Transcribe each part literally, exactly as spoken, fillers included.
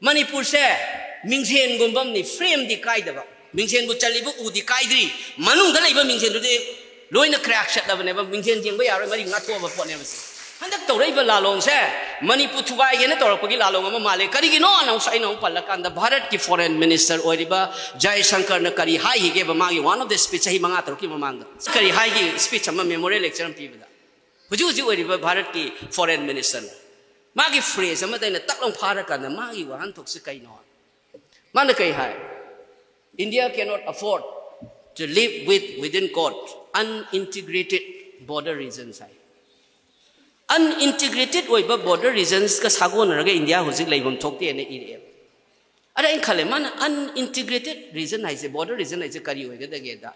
ꯃꯅꯤꯄꯨꯔꯁꯦ ꯃꯤꯡꯁꯦꯟꯒꯨꯝꯕ ꯑꯃꯅꯤ, ꯐ꯭ꯔꯦꯝꯗꯤ ꯀꯥꯏꯗꯕ꯫ ꯃꯤꯡꯁꯦꯟꯕꯨ ꯆꯜꯂꯤꯕ ꯎꯗꯤ ꯀꯥꯏꯗ꯭ꯔꯤ, ꯃꯅꯨꯡꯗ ꯂꯩꯕ ꯃꯤꯡꯁꯦꯟꯗꯨꯗꯤ ꯂꯣꯏꯅ ꯀ꯭ꯔꯦꯛ ꯆꯠꯂꯕꯅꯦꯕ꯫ ꯃꯤꯡꯁꯦꯟ ꯌꯦꯡꯕ ꯌꯥꯔꯣꯏ, ꯃꯔꯤ ꯉꯥꯊꯣꯛꯑꯕ ꯄꯣꯠꯅꯦꯕ ꯁꯦ꯫ ꯍꯟꯗꯛ ꯇꯧꯔꯛꯏꯕ ꯂꯥꯂꯣꯡꯁꯦ ꯃꯅꯤꯄꯨꯔ ꯊꯨꯒꯥꯏꯒꯦꯅ ꯇꯧꯔꯛꯄꯒꯤ ꯂꯥꯂꯣꯡ ꯑꯃ ꯃꯥꯜꯂꯦ꯫ ꯀꯔꯤꯒꯤꯅꯣ ꯅ ꯑꯃꯨꯛ ꯑꯩꯅ ꯑꯃꯨꯛ ꯄꯜꯂꯀꯥꯟꯗ ꯚꯥꯔꯠꯀꯤ ꯐꯣꯔꯦꯟ ꯃꯤꯅꯤꯁꯇꯔ ꯑꯣꯏꯔꯤꯕ ꯖꯌꯁꯪꯀꯔꯅ ꯀꯔꯤ ꯍꯥꯏꯈꯤꯒꯦꯕ ꯃꯥꯒꯤ one of the speech ꯆꯍꯤ ꯃꯉꯥ ꯇꯔꯨꯛꯀꯤ ꯃꯃꯥꯡꯗ? ꯀꯔꯤ ꯍꯥꯏꯈꯤ speech ꯑꯃ, ꯃꯦꯃꯣꯔꯤꯌꯦꯜ ꯂꯦꯛꯆꯔ ꯑꯃ ꯄꯤꯕꯗ? ꯍꯧꯖꯤꯛ ꯍꯧꯖꯤꯛ ꯑꯣꯏꯔꯤꯕ ꯚꯥꯔꯠꯀꯤ ꯐꯣꯔꯦꯟ ꯃꯤꯅꯤꯁꯇꯔꯅ ꯃꯥꯒꯤ ꯐ꯭ꯔꯦꯖ ꯑꯃꯗ ꯑꯩꯅ ꯇꯛ ꯂꯥꯎ ꯐꯥꯔꯀꯥꯟꯗ ꯃꯥꯒꯤ ꯋꯥꯍꯟꯊꯣꯛꯁꯦ ꯀꯩꯅꯣ? ꯃꯥꯅ ꯀꯩ ꯍꯥꯏ? "India cannot afford to live with, within quote, unintegrated border regions" high. "Unintegrated ꯑꯣꯏꯕ border regionsꯀ ꯁꯥꯒꯣꯟꯅꯔꯒ ꯏꯟꯗꯤꯌꯥ ꯍꯧꯖꯤꯛ ꯂꯩꯐꯝ ꯊꯣꯛꯇꯦꯅ" ꯏꯔꯛꯑꯦꯕ꯫ ꯑꯗ ꯑꯩꯅ ꯈꯜꯂꯦ, ꯃꯥꯅ unintegrated region ꯍꯥꯏꯁꯦ, border region ꯍꯥꯏꯁꯦ ꯀꯔꯤ ꯑꯣꯏꯒꯗꯒꯦꯗ?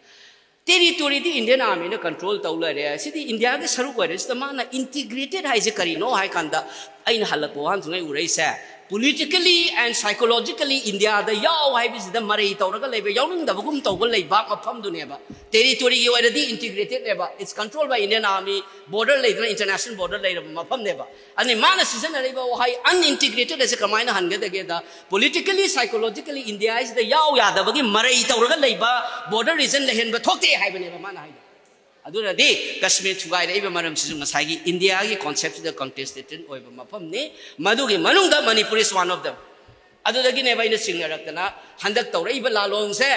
ꯇꯦꯔꯤꯇꯣꯔꯤꯗꯤ ꯏꯟꯗꯤꯌꯟ ꯑꯥꯔꯃꯤꯅ ꯀꯟꯇ꯭ꯔꯣꯜ ꯇꯧ ꯂꯩꯔꯦ, ꯁꯤꯗꯤ ꯏꯟꯗꯤꯌꯥꯒꯤ ꯁꯔꯨꯛ ꯑꯣꯏꯔꯦ꯫ ꯁꯤꯗ ꯃꯥꯅ integrated ꯍꯥꯏꯁꯦ ꯀꯔꯤꯅꯣ ꯍꯥꯏ ꯀꯥꯟꯗ, ꯑꯩꯅ ꯍꯜꯂꯛꯄ ꯋꯥꯍꯪꯁꯤꯡ ꯑꯩ ꯎꯔꯛꯏꯁꯦ, politically and psychologically ꯏꯟꯗꯤꯌꯥꯗ ꯌꯥꯎ ꯍꯥꯏꯕꯁꯤꯗ ꯃꯔꯩ ꯇꯧꯔꯒ ꯂꯩꯕ, ꯌꯥꯎꯅꯤꯡꯗꯕꯒꯨꯝ ꯇꯧꯕ ꯂꯩꯕꯥꯛ ꯃꯐꯝꯗꯨꯅꯦꯕ꯫ ꯇꯦꯔꯤꯇꯣꯔꯤꯒꯤ ꯑꯣꯏꯔꯗꯤ integratedꯅꯦꯕ, it's controlled by Indian Army, border ꯂꯩꯗꯅ international border ꯂꯩꯔꯕ ꯃꯐꯝꯅꯦꯕ꯫ ꯑꯗꯨꯅꯤ ꯃꯥꯅ ꯁꯤꯖꯤꯟꯅꯔꯤꯕ ꯋꯥꯍꯩ unintegrated ꯑꯁꯤ ꯀꯃꯥꯏꯅ ꯍꯟꯒꯗꯒꯦꯗ, politically psychologically ꯏꯟꯗꯤꯌꯥ ꯑꯁꯤꯗ ꯌꯥꯎ ꯌꯥꯗꯕꯒꯤ ꯃꯔꯩ ꯇꯧꯔꯒ ꯂꯩꯕ, border region ꯂꯩꯍꯟꯕ ꯊꯣꯛꯇꯦ ꯍꯥꯏꯕꯅꯦꯕ ꯃꯥꯅ ꯍꯥꯏꯗꯣ꯫ ꯑꯗꯨꯅꯗꯤ ꯀꯁꯃꯤꯔ ꯊꯨꯒꯥꯏꯔꯛꯏꯕ ꯃꯔꯝꯁꯤꯁꯨ ꯉꯁꯥꯏꯒꯤ ꯏꯟꯗꯤꯌꯥꯒꯤ conceptꯁꯤꯗ contested ꯑꯣꯏꯕ ꯃꯐꯝꯅꯤ, ꯃꯗꯨꯒꯤ ꯃꯅꯨꯡꯗ Manipur is one of them꯫ ꯑꯗꯨꯗꯒꯤꯅꯦꯕ ꯑꯩꯅ ꯆꯤꯡꯅꯔꯛꯇꯅ ꯍꯟꯗꯛ ꯇꯧꯔꯛꯏꯕ ꯂꯥꯂꯣꯡꯁꯦ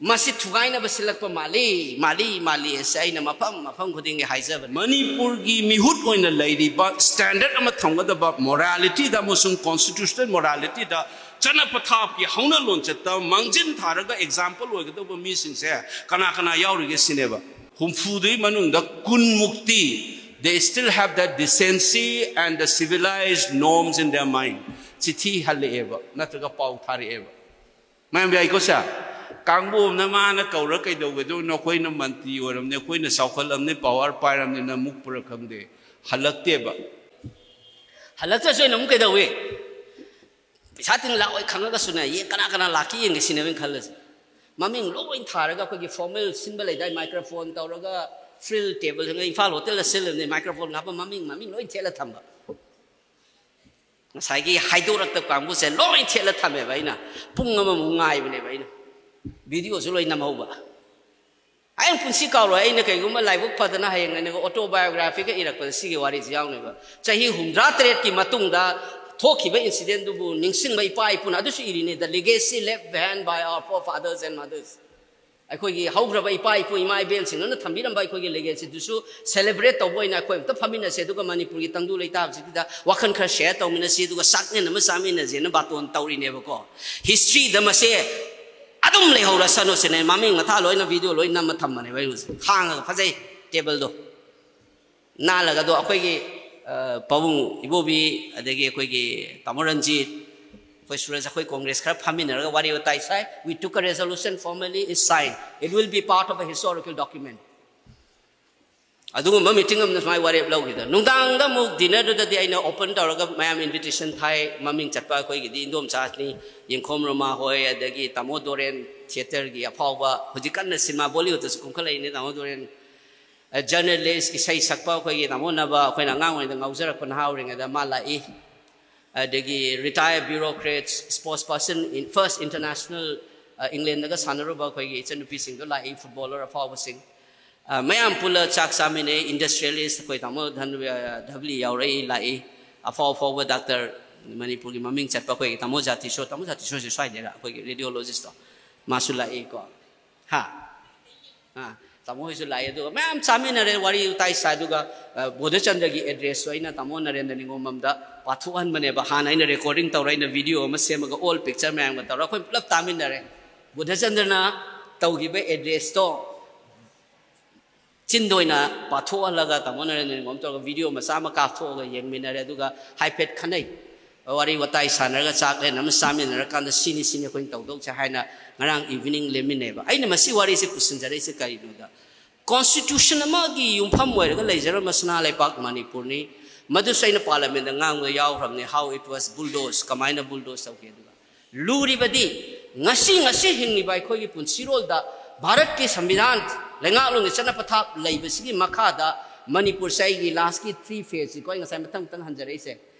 ꯃꯁꯤ ꯊꯨꯒꯥꯏꯅꯕ ꯁꯤꯜꯂꯛꯄ ꯃꯥꯜꯂꯤ, ꯃꯥꯜꯂꯤ, ꯃꯥꯜꯂꯤ ꯑꯁꯦ ꯑꯩꯅ ꯃꯐꯝ ꯃꯐꯝ ꯈꯨꯗꯤꯡꯒꯤ ꯍꯥꯏꯖꯕꯅꯤ꯫ ꯃꯅꯤꯄꯨꯔꯒꯤ ꯃꯤꯍꯨꯠ ꯑꯣꯏꯅ ꯂꯩꯔꯤꯕ standard ꯑꯃ ꯊꯝꯒꯗꯕ moralityꯗ ꯑꯃꯁꯨꯡ constitutional moralityꯗ, ꯆꯠꯅ ꯄꯊꯥꯞꯀꯤ ꯍꯧꯅ ꯂꯣꯟꯆꯠꯇ ꯃꯥꯡꯖꯤꯟ ꯊꯥꯔꯒ example ꯑꯣꯏꯒꯗꯧꯕ ꯃꯤꯁꯤꯡꯁꯦ ꯀꯅꯥ ꯀꯅꯥ ꯌꯥꯎꯔꯤꯒꯦ ꯁꯤꯅꯦꯕ꯫ ꯍꯨꯝꯐꯨꯗꯨꯒꯤ ꯃꯅꯨꯡꯗ ꯀꯨꯟꯃꯨꯛꯇꯤ they still have that decency and the civilized norms in their mind꯫ ꯆꯤꯊꯤ ꯍꯜꯂꯛꯑꯦꯕ, ꯅꯠꯇ꯭ꯔꯒ ꯄꯥꯎ ꯊꯥꯔꯛꯑꯦꯕ꯫ ꯃꯌꯥꯝ ꯌꯥꯏꯀꯣ ꯁꯦ? ꯀꯥꯡꯕꯨ ꯑꯃꯅ ꯃꯥꯅ ꯀꯧꯔ ꯀꯩꯗꯧꯒꯗꯣꯏꯅꯣ? ꯑꯩꯈꯣꯏꯅ ꯃꯟꯇ꯭ꯔꯤ ꯑꯣꯏꯔꯝꯅꯦ, ꯑꯩꯈꯣꯏꯅ ꯆꯥꯎꯈꯠꯂꯝꯅꯦ, power ꯄꯥꯏꯔꯝꯅꯦꯅ ꯃꯨꯛꯄ꯭ꯔꯥ ꯈꯪꯗꯦ, ꯍꯜꯂꯛꯇꯦꯕ꯫ ꯍꯜꯂꯛꯇ꯭ꯔꯁꯨ ꯑꯩꯅ ꯑꯃꯨꯛ ꯀꯩꯗꯧꯏ? ꯄꯩꯁꯥ ꯇꯤꯡ ꯂꯥꯛꯑꯣꯏ ꯈꯪꯉꯒꯁꯨꯅꯦ, ꯌꯦꯡ-, ꯀꯅꯥ ꯀꯅꯥ ꯂꯥꯛꯀꯦ ꯌꯦꯡꯒꯦ ꯁꯤꯅꯦꯕ ꯑꯩꯅ ꯈꯜꯂꯁꯦ꯫ ꯃꯃꯤꯡ ꯂꯣꯏ ꯊꯥꯔꯒ ꯑꯩꯈꯣꯏꯒꯤ formal ꯁꯤꯟꯕ ꯂꯩꯗꯥꯏ, microphone ꯇꯧꯔꯒ ꯐ꯭ꯔꯤꯜ ꯇꯦꯕꯜ, ꯏꯝꯐꯥꯜ ꯍꯣꯇꯦꯜꯗ ꯁꯤꯜꯂꯤꯕꯅꯦ, microphone ꯍꯥꯞꯄ ꯃꯃꯤꯡ, ꯃꯃꯤꯡ ꯂꯣꯏ ꯊꯦꯠꯂ ꯊꯝꯕ꯫ ꯉꯁꯥꯏꯒꯤ ꯍꯥꯏꯗꯣꯔꯛꯇꯕ ꯀꯥꯡꯕꯨꯁꯦ ꯂꯣꯏ ꯊꯦꯠꯂ ꯊꯝꯃꯦꯕ ꯑꯩꯅ꯫ ꯄꯨꯡ ꯑꯃꯃꯨꯛ ꯉꯥꯏꯕꯅꯦꯕ ꯑꯩꯅ꯫ ꯚꯤꯗꯤꯑꯣꯁꯨ ꯂꯣꯏ ꯅꯝꯍꯧꯕ꯫ ꯑꯩꯅ ꯄꯨꯟꯁꯤ ꯀꯥꯎꯔꯣꯏ, ꯑꯩꯅ ꯀꯩꯒꯨꯝꯕ ꯂꯥꯏꯕꯛ ꯐꯗꯅ ꯍꯌꯦꯡ ꯑꯩꯅꯒ autobiographyꯒ ꯏꯔꯛꯄꯗ ꯁꯤꯒꯤ ꯋꯥꯔꯤꯁꯤ ꯌꯥꯎꯅꯦꯕ꯫ ꯆꯍꯤ ꯍꯨꯝꯗ꯭ꯔꯥ ꯇꯔꯦꯠꯀꯤ ꯃꯇꯨꯡꯗ ꯊꯣꯛꯈꯤꯕ incidentꯗꯨꯕꯨ ꯅꯤꯡꯁꯤꯡꯕ ꯏꯄꯥ ꯏꯄꯨꯅ ꯑꯗꯨꯁꯨ ꯏꯔꯤꯅꯤ, "The legacy left behind by our forefathers and mothers." ꯑꯩꯈꯣꯏꯒꯤ ꯍꯧꯈ꯭ꯔꯕ ꯏꯄꯥ ꯏꯄꯨ ꯏꯃꯥ ꯏꯕꯦꯜꯁꯤꯡꯗꯨꯅ ꯊꯝꯕꯤꯔꯝꯕ ꯑꯩꯈꯣꯏꯒꯤ legacyꯗꯨꯁꯨ celebrate ꯇꯧꯕ ꯑꯣꯏꯅ ꯑꯩꯈꯣꯏ ꯑꯝꯇ ꯐꯝꯃꯤꯟꯅꯁꯦ, ꯑꯗꯨꯒ ꯃꯅꯤꯄꯨꯔꯒꯤ ꯇꯪꯗꯨ ꯂꯩꯇꯥꯕꯁꯤꯗ ꯋꯥꯈꯜ ꯈꯔ share ꯇꯧꯃꯤꯟꯅꯁꯤ, ꯑꯗꯨꯒ ꯆꯥꯛꯂꯦꯟ ꯑꯃ ꯆꯥꯃꯤꯟꯅꯁꯦꯅ ꯕꯥꯇꯣꯟ ꯇꯧꯔꯤꯅꯦꯕꯀꯣ꯫ Historyꯗ ꯃꯁꯦ ꯑꯗꯨꯝ ꯂꯩꯍꯧꯔꯁꯅꯨ ꯁꯤꯅꯦ꯫ ꯃꯃꯤꯡ ꯃꯊꯥ ꯂꯣꯏꯅ video ꯂꯣꯏ ꯅꯝꯃ ꯊꯝꯕꯅꯦꯕ ꯑꯩ ꯍꯧꯖꯤꯛ꯫ ꯈꯥꯡꯉꯒ ꯐꯖꯩ tableꯗꯣ꯫ ꯅꯥꯜꯂꯒ ꯑꯗꯣ ꯑꯩꯈꯣꯏꯒꯤ, ꯑ, ꯄꯥꯕꯨꯡ ꯏꯕꯣꯕꯤ, ꯑꯗꯒꯤ ꯑꯩꯈꯣꯏꯒꯤ ꯇꯥꯃꯣ ꯔꯟꯖꯤꯠ, ꯑꯩꯈꯣꯏ ꯁꯨꯔꯖ, ꯑꯩꯈꯣꯏ Congress ꯈꯔ ꯐꯝꯃꯤꯟꯅꯔꯒ ꯋꯥꯔꯤ ꯋꯥꯇꯥꯏ ꯁꯥꯏ꯫ We took a resolution, formally is signed. It will be part of a historical document. ꯑꯗꯨꯒꯨꯝꯕ meeting ꯑꯃꯅ ꯁꯨꯃꯥꯏꯅ ꯋꯥꯔꯦꯞ ꯂꯧꯈꯤꯗꯅ꯫ ꯅꯨꯡꯗꯥꯡꯗ ꯑꯃꯨꯛ dinnerꯗꯨꯗꯗꯤ ꯑꯩꯅ open ꯇꯧꯔꯒ ꯃꯌꯥꯝ invitation ꯊꯥꯏ꯫ ꯃꯃꯤꯡ ꯆꯠꯄ ꯑꯩꯈꯣꯏꯒꯤꯗꯤ ꯏꯟꯗꯣꯝꯆꯥꯅꯤ, ꯌꯦꯡꯈꯣꯝ ꯔꯣꯃꯥ ꯍꯣꯏ, ꯑꯗꯒꯤ ꯇꯥꯃꯣ ꯗꯣꯔꯦꯟ, theatreꯒꯤ ꯑꯐꯥꯎꯕ, ꯍꯧꯖꯤꯛ ꯀꯟꯅ cinema Bollywoodꯇꯁꯨ ꯀꯨꯝꯈꯠꯂꯛꯏꯅꯦ ꯇꯥꯃꯣ ꯗꯣꯔꯦꯟ꯫ ꯑ, journalist, ꯏꯁꯩ ꯁꯛꯄ ꯑꯩꯈꯣꯏꯒꯤ ꯇꯥꯃꯣ ꯅꯕ, ꯑꯩꯈꯣꯏꯅ ꯑꯉꯥꯡ ꯑꯣꯏꯔꯤꯉꯩꯗ ꯉꯥꯎꯖꯔꯛꯄ ꯅꯍꯥ ꯑꯣꯏꯔꯤꯉꯩꯗ ꯃꯥ ꯂꯥꯛꯏ꯫ ꯑꯗꯒꯤ retired bureaucrats, sports person, in first international, ꯑ, Englandꯗꯒ ꯁꯥꯟꯅꯔꯨꯕ ꯑꯩꯈꯣꯏꯒꯤ ꯏꯆꯟꯅꯨꯄꯤꯁꯤꯡꯗꯣ ꯂꯥꯛꯏ, footballer ꯑꯐꯥꯎꯕꯁꯤꯡ꯫ ꯑ, ꯃꯌꯥꯝ ꯄꯨꯜꯂ ꯆꯥꯛ ꯆꯥꯃꯤꯟꯅꯩ, industrialist ꯑꯩꯈꯣꯏ ꯇꯥꯃꯣ ꯙꯟ-, ꯑ, ꯙꯕꯂꯤ ꯌꯥꯎꯔꯛꯏ, ꯂꯥꯛꯏ꯫ ꯑꯐꯥꯎ ꯑꯐꯥꯎꯕ doctor, ꯃꯅꯤꯄꯨꯔꯒꯤ ꯃꯃꯤꯡ ꯆꯠꯄ ꯑꯩꯈꯣꯏꯒꯤ ꯇꯥꯃꯣ ꯖꯥꯇꯤꯁꯣꯔ, ꯇꯥꯃꯣ ꯖꯥꯇꯤꯁꯣꯔꯁꯦ ꯁ꯭ꯋꯥꯏꯗꯩꯔ, ꯑꯩꯈꯣꯏꯒꯤ radiologistꯇꯣ, ꯃꯥꯁꯨ ꯂꯥꯛꯏꯀꯣ꯫ ꯍꯥ? ꯑ, ꯇꯥꯃꯣ ꯍꯣꯏꯁꯨ ꯂꯥꯛꯑꯦ, ꯑꯗꯨꯒ ꯃꯌꯥꯝ ꯆꯥꯃꯤꯟꯅꯔꯦ, ꯋꯥꯔꯤ ꯋꯥꯇꯥꯏ ꯁꯥꯏ꯫ ꯑꯗꯨꯒ, ꯑ, ꯕꯣꯙꯆꯟꯗ꯭ꯔꯒꯤ addressꯁꯨ ꯑꯩꯅ ꯇꯥꯃꯣ ꯅꯔꯦꯟꯗ꯭ꯔ ꯅꯤꯉꯣꯝꯕꯝꯗ ꯄꯥꯊꯣꯛꯍꯟꯕꯅꯦꯕ꯫ ꯍꯥꯟꯅ ꯑꯩꯅ recording ꯇꯧꯔ ꯑꯩꯅ video ꯑꯃ ꯁꯦꯝꯃꯒ all picture ꯃꯌꯥꯝꯒ ꯇꯧꯔ ꯑꯩꯈꯣꯏ ꯄꯨꯂꯞ ꯇꯥꯃꯤꯟꯅꯔꯦ꯫ ꯕꯣꯙꯆꯟꯗ꯭ꯔꯅ ꯇꯧꯈꯤꯕ addressꯇꯣ ꯆꯤꯟꯗ ꯑꯣꯏꯅ ꯄꯥꯊꯣꯛꯍꯜꯂꯒ ꯇꯥꯃꯣ ꯅꯔꯦꯟꯗ꯭ꯔ ꯅꯤꯉꯣꯝ ꯇꯧꯔꯒ video ꯃꯆꯥ ꯑꯃ ꯀꯥꯞꯊꯣꯛꯑꯒ ꯌꯦꯡꯃꯤꯟꯅꯔꯦ꯫ ꯑꯗꯨꯒ ꯍꯥꯏꯐꯦꯠ ꯈꯟꯅꯩ꯫ ꯋꯥꯔꯤ ꯋꯥꯇꯥꯏ ꯁꯥꯟꯅꯔꯒ ꯆꯥꯛꯂꯦꯟ ꯑꯃ ꯆꯥꯃꯤꯟꯅꯔꯀꯥꯟꯗ ꯁꯤꯅꯤ, ꯁꯤꯅꯤ ꯑꯩꯈꯣꯏꯅ ꯇꯧꯗꯧꯁꯦ ꯍꯥꯏꯅ ꯉꯔꯥꯡ evening ꯂꯦꯟꯃꯤꯟꯅꯩꯕ꯫ ꯑꯩꯅ ꯃꯁꯤ ꯋꯥꯔꯤꯁꯦ ꯄꯨꯁꯤꯟꯖꯔꯛꯏꯁꯦ ꯀꯔꯤꯅꯣꯗ, constitution ꯑꯃꯒꯤ ꯌꯨꯝꯐꯝ ꯑꯣꯏꯔꯒ ꯂꯩꯖꯔꯝꯕ ꯁꯅꯥ ꯂꯩꯄꯥꯛ ꯃꯅꯤꯄꯨꯔꯅꯤ꯫ ꯃꯗꯨꯁꯨ ꯑꯩꯅ parliamentꯗ ꯉꯥꯡꯕꯗ ꯌꯥꯎꯈ꯭ꯔꯕꯅꯤ, how it was bulldoze, ꯀꯃꯥꯏꯅ bulldoze ꯇꯧꯒꯦ꯫ ꯑꯗꯨꯒ ꯂꯨꯔꯤꯕꯗꯤ ꯉꯁꯤ, ꯉꯁꯤ ꯍꯤꯡꯂꯤꯕ ꯑꯩꯈꯣꯏꯒꯤ ꯄꯨꯟꯁꯤꯔꯣꯜꯗ ꯚꯥꯔꯠꯀꯤ ꯁꯪꯕꯤꯙꯥꯟ, ꯂꯩꯉꯥꯛꯂꯣꯟꯒꯤ ꯆꯠꯅ ꯄꯊꯥꯞ ꯂꯩꯕꯁꯤꯒꯤ ꯃꯈꯥꯗ ꯃꯅꯤꯄꯨꯔꯁꯦ ꯑꯩꯒꯤ lastꯀꯤ three phaseꯁꯤꯀꯣ ꯑꯩ ꯉꯁꯥꯏ ꯃꯊꯪ ꯃꯊꯪ ꯍꯟꯖꯔꯛꯏꯁꯦ꯫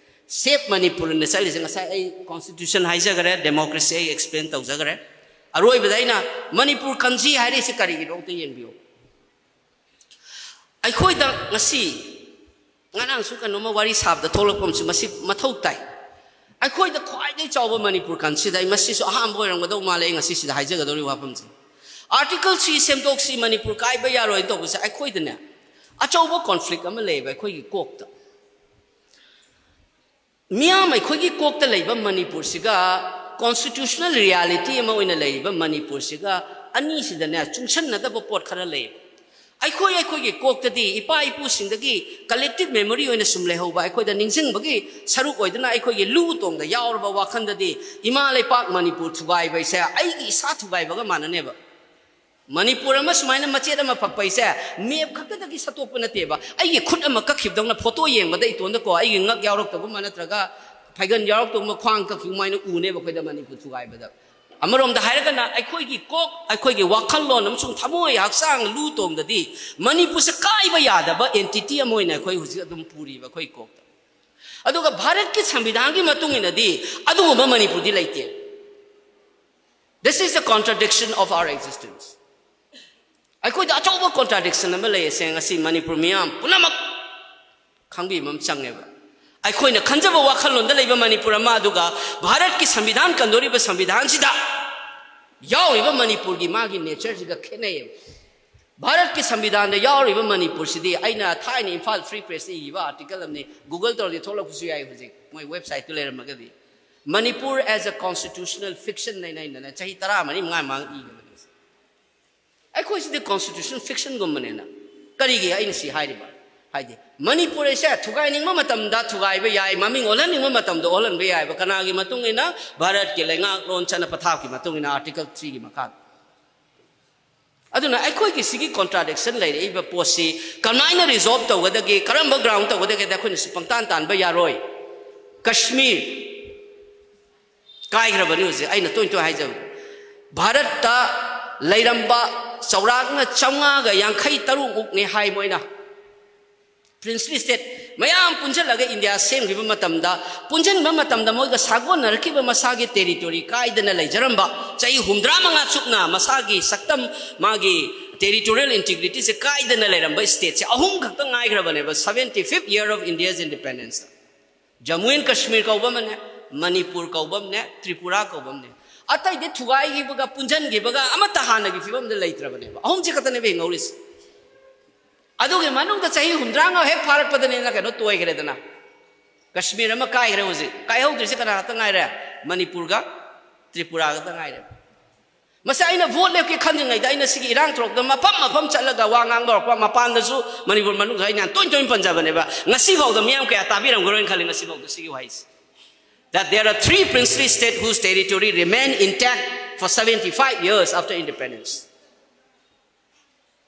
ꯁꯦꯞ ꯃꯅꯤꯄꯨꯔꯅ ꯆꯠꯂꯤꯁꯦ꯫ ꯉꯁꯥꯏ ꯑꯩ ꯀꯣꯟꯁꯇꯤꯇ꯭ꯌꯨꯁꯟ ꯍꯥꯏꯖꯈ꯭ꯔꯦ, ꯗꯦꯃꯣꯀ꯭ꯔꯦꯁꯤ ꯑꯩ ꯑꯦꯛꯁꯄ꯭ꯂꯦꯟ ꯇꯧꯖꯈ꯭ꯔꯦ꯫ ꯑꯔꯣꯏꯕꯗ ꯑꯩꯅ ꯃꯅꯤꯄꯨꯔ ꯀꯟꯁꯤ ꯍꯥꯏꯔꯤꯁꯤ ꯀꯔꯤꯒꯤꯅꯣ ꯑꯝꯇ ꯌꯦꯡꯕꯤꯌꯨ꯫ ꯑꯩꯈꯣꯏꯗ ꯉꯁꯤ, ꯉꯔꯥꯡꯁꯨ ꯀꯩꯅꯣꯝꯃ ꯋꯥꯔꯤ ꯁꯥꯕꯗ ꯊꯣꯛꯂꯛꯄ ꯑꯃꯁꯨ ꯃꯁꯤ ꯃꯊꯧ ꯇꯥꯏ꯫ ꯑꯩꯈꯣꯏꯗ ꯈ꯭ꯋꯥꯏꯗꯒꯤ ꯆꯥꯎꯕ ꯃꯅꯤꯄꯨꯔ ꯀꯟꯁꯤꯗ, ꯑꯩ ꯃꯁꯤꯁꯨ ꯑꯍꯥꯟꯕ ꯑꯣꯏꯔꯝꯒꯗꯧ ꯃꯥꯜꯂꯦ ꯑꯩ ꯉꯁꯤꯁꯤꯗ ꯍꯥꯏꯖꯒꯗꯧꯔꯤꯕ ꯋꯥꯐꯝꯁꯦ꯫ ꯑꯥꯔꯇꯤꯀꯜ ꯊ꯭ꯔꯤ ꯁꯦꯝꯗꯣꯛꯁꯤ, ꯃꯅꯤꯄꯨꯔ ꯀꯥꯏꯕ ꯌꯥꯔꯣꯏꯅ ꯇꯧꯕꯁꯦ ꯑꯩꯈꯣꯏꯗꯅꯦ ꯑꯆꯧꯕ ꯀꯣꯟꯐ꯭ꯂꯤꯛ ꯑꯃ ꯂꯩꯌꯦꯕ ꯑꯩꯈꯣꯏꯒꯤ ꯀꯣꯛꯇ꯫ ꯃꯤꯌꯥꯝ ꯑꯩꯈꯣꯏꯒꯤ ꯀꯣꯛꯇ ꯂꯩꯕ ꯃꯅꯤꯄꯨꯔꯁꯤꯒ, ꯀꯣꯟꯁꯇꯤꯇ꯭ꯌꯨꯁꯅꯦꯜ ꯔꯤꯌꯥꯂꯤꯇꯤ ꯑꯃ ꯑꯣꯏꯅ ꯂꯩꯔꯤꯕ ꯃꯅꯤꯄꯨꯔꯁꯤꯒ ꯑꯅꯤꯁꯤꯗꯅꯦ ꯆꯨꯡꯁꯟꯅꯗꯕ ꯄꯣꯠ ꯈꯔ ꯂꯩ꯫ ꯑꯩꯈꯣꯏ, ꯑꯩꯈꯣꯏꯒꯤ ꯀꯣꯛꯇꯗꯤ ꯏꯄꯥ ꯏꯄꯨꯁꯤꯡꯗꯒꯤ ꯀꯂꯦꯛꯇꯤꯚ ꯃꯦꯃꯣꯔꯤ ꯑꯣꯏꯅ ꯁꯨꯝ ꯂꯩꯍꯧꯕ, ꯑꯩꯈꯣꯏꯗ ꯅꯤꯡꯁꯤꯡꯕꯒꯤ ꯁꯔꯨꯛ ꯑꯣꯏꯗꯨꯅ ꯑꯩꯈꯣꯏꯒꯤ ꯂꯨ ꯇꯣꯡꯗ ꯌꯥꯎꯔꯕ ꯋꯥꯈꯜꯗꯗꯤ ꯏꯃꯥ ꯂꯩꯄꯥꯛ ꯃꯅꯤꯄꯨꯔ ꯊꯨꯒꯥꯏꯕ ꯍꯥꯏꯁꯦ ꯑꯩꯒꯤ ꯏꯁꯥ ꯊꯨꯒꯥꯏꯕꯒ ꯃꯥꯟꯅꯅꯦꯕ꯫ ꯃꯅꯤꯄꯨꯔ ꯑꯃ ꯁꯨꯃꯥꯏꯅ ꯃꯆꯦꯠ ꯑꯃ ꯐꯛꯄ ꯍꯥꯏꯁꯦ ꯃꯦꯞ ꯈꯛꯇꯗꯒꯤ ꯁꯠꯇꯣꯛꯄ ꯅꯠꯇꯦꯕ꯫ ꯑꯩꯒꯤ ꯈꯨꯠ ꯑꯃ ꯀꯛꯈꯤꯕꯗꯧꯅ ꯐꯣꯇꯣ ꯌꯦꯡꯕꯗ ꯏꯇꯣꯟꯗꯀꯣ ꯑꯩꯒꯤ ꯉꯛ ꯌꯥꯎꯔꯛꯇꯒꯨꯝꯕ ꯅꯠꯇ꯭ꯔꯒ ꯐꯩꯒꯟ ꯌꯥꯎꯔꯛꯇꯒꯨꯝꯕ, ꯈ꯭ꯋꯥꯡ ꯀꯛꯈꯤꯕ ꯑꯗꯨꯃꯥꯏꯅ ꯎꯅꯦꯕ ꯑꯩꯈꯣꯏꯗ ꯃꯅꯤꯄꯨꯔ ꯊꯨꯒꯥꯏꯕꯗ꯫ ꯑꯃꯔꯣꯝꯗ ꯍꯥꯏꯔꯒꯅ ꯑꯩꯈꯣꯏꯒꯤ ꯀꯣꯛ, ꯑꯩꯈꯣꯏꯒꯤ ꯋꯥꯈꯜꯂꯣꯟ ꯑꯃꯁꯨꯡ ꯊꯃꯣꯏ ꯍꯛꯆꯥꯡ ꯂꯨ ꯇꯣꯡꯗꯗꯤ ꯃꯅꯤꯄꯨꯔꯁꯦ ꯀꯥꯏꯕ ꯌꯥꯗꯕ ꯑꯦꯟꯇꯤꯇꯤ ꯑꯃ ꯑꯣꯏꯅ ꯑꯩꯈꯣꯏ ꯍꯧꯖꯤꯛ ꯑꯗꯨꯝ ꯄꯨꯔꯤꯕ ꯑꯩꯈꯣꯏ ꯀꯣꯛꯇ꯫ ꯑꯗꯨꯒ ꯚꯥꯔꯠꯀꯤ ꯁꯪꯕꯤꯙꯥꯟꯒꯤ ꯃꯇꯨꯡ ꯏꯟꯅꯗꯤ ꯑꯗꯨꯒꯨꯝꯕ ꯃꯅꯤꯄꯨꯔꯗꯤ ꯂꯩꯇꯦ꯫ This is the contradiction of our existence. ꯑꯩꯈꯣꯏꯗ ꯑꯆꯧꯕ ꯀꯣꯟꯇ꯭ꯔꯥꯗꯤꯛꯁꯟ ꯑꯃ ꯂꯩ꯫ ꯑꯁꯦꯡ ꯑꯁꯤ ꯃꯅꯤꯄꯨꯔ ꯃꯤꯌꯥꯝ ꯄꯨꯝꯅꯃꯛ ꯈꯪꯕꯤꯕ ꯑꯃ ꯆꯪꯉꯦꯕ꯫ ꯑꯩꯈꯣꯏꯅ ꯈꯟꯖꯕ ꯋꯥꯈꯜꯂꯣꯟꯗ ꯂꯩꯕ ꯃꯅꯤꯄꯨꯔ ꯑꯃ, ꯑꯗꯨꯒ ꯚꯥꯔꯠꯀꯤ ꯁꯪꯕꯤꯙꯥꯟ ꯀꯟꯗꯣꯔꯤꯕ ꯁꯪꯕꯤꯙꯥꯟꯁꯤꯗ ꯌꯥꯎꯔꯤꯕ ꯃꯅꯤꯄꯨꯔꯒꯤ ꯃꯥꯒꯤ ꯅꯦꯆꯔꯁꯤꯒ ꯈꯦꯠꯅꯩꯌꯦꯕ꯫ ꯚꯥꯔꯠꯀꯤ ꯁꯪꯕꯤꯙꯥꯟꯗ ꯌꯥꯎꯔꯤꯕ ꯃꯅꯤꯄꯨꯔꯁꯤꯗꯤ ꯑꯩꯅ ꯊꯥꯏꯅ ꯏꯝꯐꯥꯜ ꯐ꯭ꯔꯤ ꯄ꯭ꯔꯦꯁꯇ ꯏꯈꯤꯕ ꯑꯥꯔꯇꯤꯀꯜ ꯑꯃꯅꯤ, ꯒꯨꯒꯜ ꯇꯧꯔꯗꯤ ꯊꯣꯛꯂꯛꯄꯁꯨ ꯌꯥꯏ ꯍꯧꯖꯤꯛ, ꯃꯣꯏ ꯋꯦꯕꯁꯥꯏꯠꯇꯨ ꯂꯩꯔꯝꯃꯒꯗꯤ꯫ Manipur as a constitutional fiction ꯍꯥꯏꯅ ꯑꯩꯅꯅꯦ ꯆꯍꯤ ꯇꯔꯥꯃꯔꯤ ꯃꯉꯥ ꯃꯃꯥꯡ ꯏꯈꯤꯕꯅꯤ꯫ ꯑꯩꯈꯣꯏꯁꯤꯗꯤ ꯀꯣꯟꯁꯇꯤꯇ꯭ꯌꯨꯁꯅꯦꯜ ꯐꯤꯛꯁꯟꯒꯨꯝꯕꯅꯦꯅ꯫ ꯀꯔꯤꯒꯤ ꯑꯩꯅ ꯁꯤ ꯍꯥꯏꯔꯤꯕ? ꯍꯥꯏꯗꯤ ꯃꯅꯤꯄꯨꯔ ꯑꯁꯦ ꯊꯨꯒꯥꯏꯅꯤꯡꯕ ꯃꯇꯝꯗ ꯊꯨꯒꯥꯏꯕ ꯌꯥꯏ, ꯃꯃꯤꯡ ꯑꯣꯜꯍꯟꯅꯤꯡꯕ ꯃꯇꯝꯗ ꯑꯣꯜꯍꯟꯕ ꯌꯥꯏꯕ꯫ ꯀꯅꯥꯒꯤ ꯃꯇꯨꯡ ꯏꯟꯅ? ꯚꯥꯔꯠꯀꯤ ꯂꯩꯉꯥꯛꯂꯣꯟ ꯆꯠꯅ ꯄꯊꯥꯞꯀꯤ ꯃꯇꯨꯡ ꯏꯟꯅ, ꯑꯥꯔꯇꯤꯀꯜ ꯊ꯭ꯔꯤꯒꯤ ꯃꯈꯥꯗ꯫ ꯑꯗꯨꯅ ꯑꯩꯈꯣꯏꯒꯤ ꯁꯤꯒꯤ ꯀꯣꯟꯇ꯭ꯔꯥꯗꯤꯛꯁꯟ ꯂꯩꯔꯛꯏꯕ ꯄꯣꯠꯁꯤ ꯀꯃꯥꯏꯅ ꯔꯤꯖꯣꯜꯕ ꯇꯧꯒꯗꯒꯦ, ꯀꯔꯝꯕ ꯒ꯭ꯔꯥꯎꯟ ꯇꯧꯒꯗꯒꯦꯗ ꯑꯩꯈꯣꯏꯅ ꯁꯤ ꯄꯪꯇꯥꯟ ꯇꯥꯟꯕ ꯌꯥꯔꯣꯏ꯫ ꯀꯁꯃꯤꯔ ꯀꯥꯏꯈ꯭ꯔꯕꯅꯤ ꯍꯧꯖꯤꯛ꯫ ꯑꯩꯅ ꯇꯣꯏ ꯇꯣꯏ ꯍꯥꯏꯖꯕ, ꯚꯥꯔꯠꯇ ꯂꯩꯔꯝꯕ ꯆꯥꯎꯔꯥꯛꯅ ꯆꯥꯝꯃꯉꯥꯒ ꯌꯥꯡꯈꯩ ꯇꯔꯨꯛ ꯃꯨꯛꯅꯤ ꯍꯥꯏ ꯃꯣꯏꯅ꯫ Princely state ꯃꯌꯥꯝ ꯄꯨꯟꯁꯤꯜꯂꯒ ꯏꯟꯗꯤꯌꯥ ꯁꯦꯝꯈꯤꯕ ꯃꯇꯝꯗ, ꯄꯨꯟꯁꯤꯟꯕ ꯃꯇꯝꯗ ꯃꯣꯏꯒ ꯁꯥꯒꯣꯟꯅꯔꯛꯈꯤꯕ ꯃꯁꯥꯒꯤ territory ꯀꯥꯏꯗꯅ ꯂꯩꯖꯔꯝꯕ, ꯆꯍꯤ ꯍꯨꯝꯗ꯭ꯔꯥ ꯃꯉꯥ ꯆꯨꯞꯅ ꯃꯁꯥꯒꯤ ꯁꯛꯇꯝ, ꯃꯥꯒꯤ territorial integrityꯁꯦ ꯀꯥꯏꯗꯅ ꯂꯩꯔꯝꯕ stateꯁꯦ ꯑꯍꯨꯝ ꯈꯛꯇ ꯉꯥꯏꯈ꯭ꯔꯕꯅꯦꯕ, seventy fifth year of India's independence꯫ Jammu and Kashmir ꯀꯧꯕ ꯑꯃꯅꯦ, ꯃꯅꯤꯄꯨꯔ ꯀꯧꯕ ꯑꯃꯅꯦ, ꯇ꯭ꯔꯤꯄꯨꯔꯥ ꯀꯧꯕ ꯑꯃꯅꯦ꯫ ꯑꯇꯩꯗꯤ ꯊꯨꯒꯥꯏꯈꯤꯕꯒ ꯄꯨꯟꯁꯤꯟꯈꯤꯕꯒ ꯑꯃꯠꯇ ꯍꯥꯟꯅꯒꯤ ꯐꯤꯕꯝꯗ ꯂꯩꯇ꯭ꯔꯕꯅꯦꯕ꯫ ꯑꯍꯨꯝꯁꯤ ꯈꯛꯇꯅꯦꯕ ꯍꯤꯡꯍꯧꯔꯤꯁꯦ꯫ ꯑꯗꯨꯒꯤ ꯃꯅꯨꯡꯗ ꯆꯍꯤ ꯍꯨꯝꯗ꯭ꯔꯥꯉꯥ ꯍꯦꯛ ꯐꯥꯔꯛꯄꯗꯅꯦꯅ ꯀꯩꯅꯣ ꯇꯣꯏꯈ꯭ꯔꯦꯗꯅ꯫ ꯀꯁꯃꯤꯔ ꯑꯃ ꯀꯥꯏꯈ꯭ꯔꯦ ꯍꯧꯖꯤꯛ꯫ ꯀꯥꯏꯍꯧꯗ꯭ꯔꯤꯁꯦ ꯀꯅꯥ ꯈꯛꯇ ꯉꯥꯏꯔꯦ? ꯃꯅꯤꯄꯨꯔꯒ ꯇ꯭ꯔꯤꯄꯨꯔꯥ ꯈꯛꯇ ꯉꯥꯏꯔꯦ꯫ ꯃꯁꯤ ꯑꯩꯅ vote ꯂꯦꯞꯀꯦ ꯈꯟꯗ꯭ꯔꯤꯉꯩꯗ ꯑꯩꯅ ꯁꯤꯒꯤ ꯏꯔꯥꯡ ꯊꯣꯛꯂꯛꯄꯗ ꯃꯐꯝ ꯃꯐꯝ ꯆꯠꯂꯒ ꯋꯥ ꯉꯥꯡꯕ ꯍꯧꯔꯛꯄ, ꯃꯄꯥꯟꯗꯁꯨ, ꯃꯅꯤꯄꯨꯔ ꯃꯅꯨꯡꯗ ꯑꯩꯅ ꯌꯥꯝ ꯇꯣꯏ ꯇꯣꯏꯅ ꯄꯟꯖꯕꯅꯦꯕ꯫ ꯉꯁꯤꯐꯥꯎꯗ ꯃꯤꯌꯥꯝ ꯀꯌꯥ ꯇꯥꯕꯤꯔꯝꯈꯤꯔꯣꯏꯅ ꯈꯜꯂꯤ ꯉꯁꯤꯐꯥꯎꯗ ꯁꯤꯒꯤ ꯋꯥꯍꯩꯁꯦ꯫ That there are three princely states whose territory remain intact for seventy five years after independence.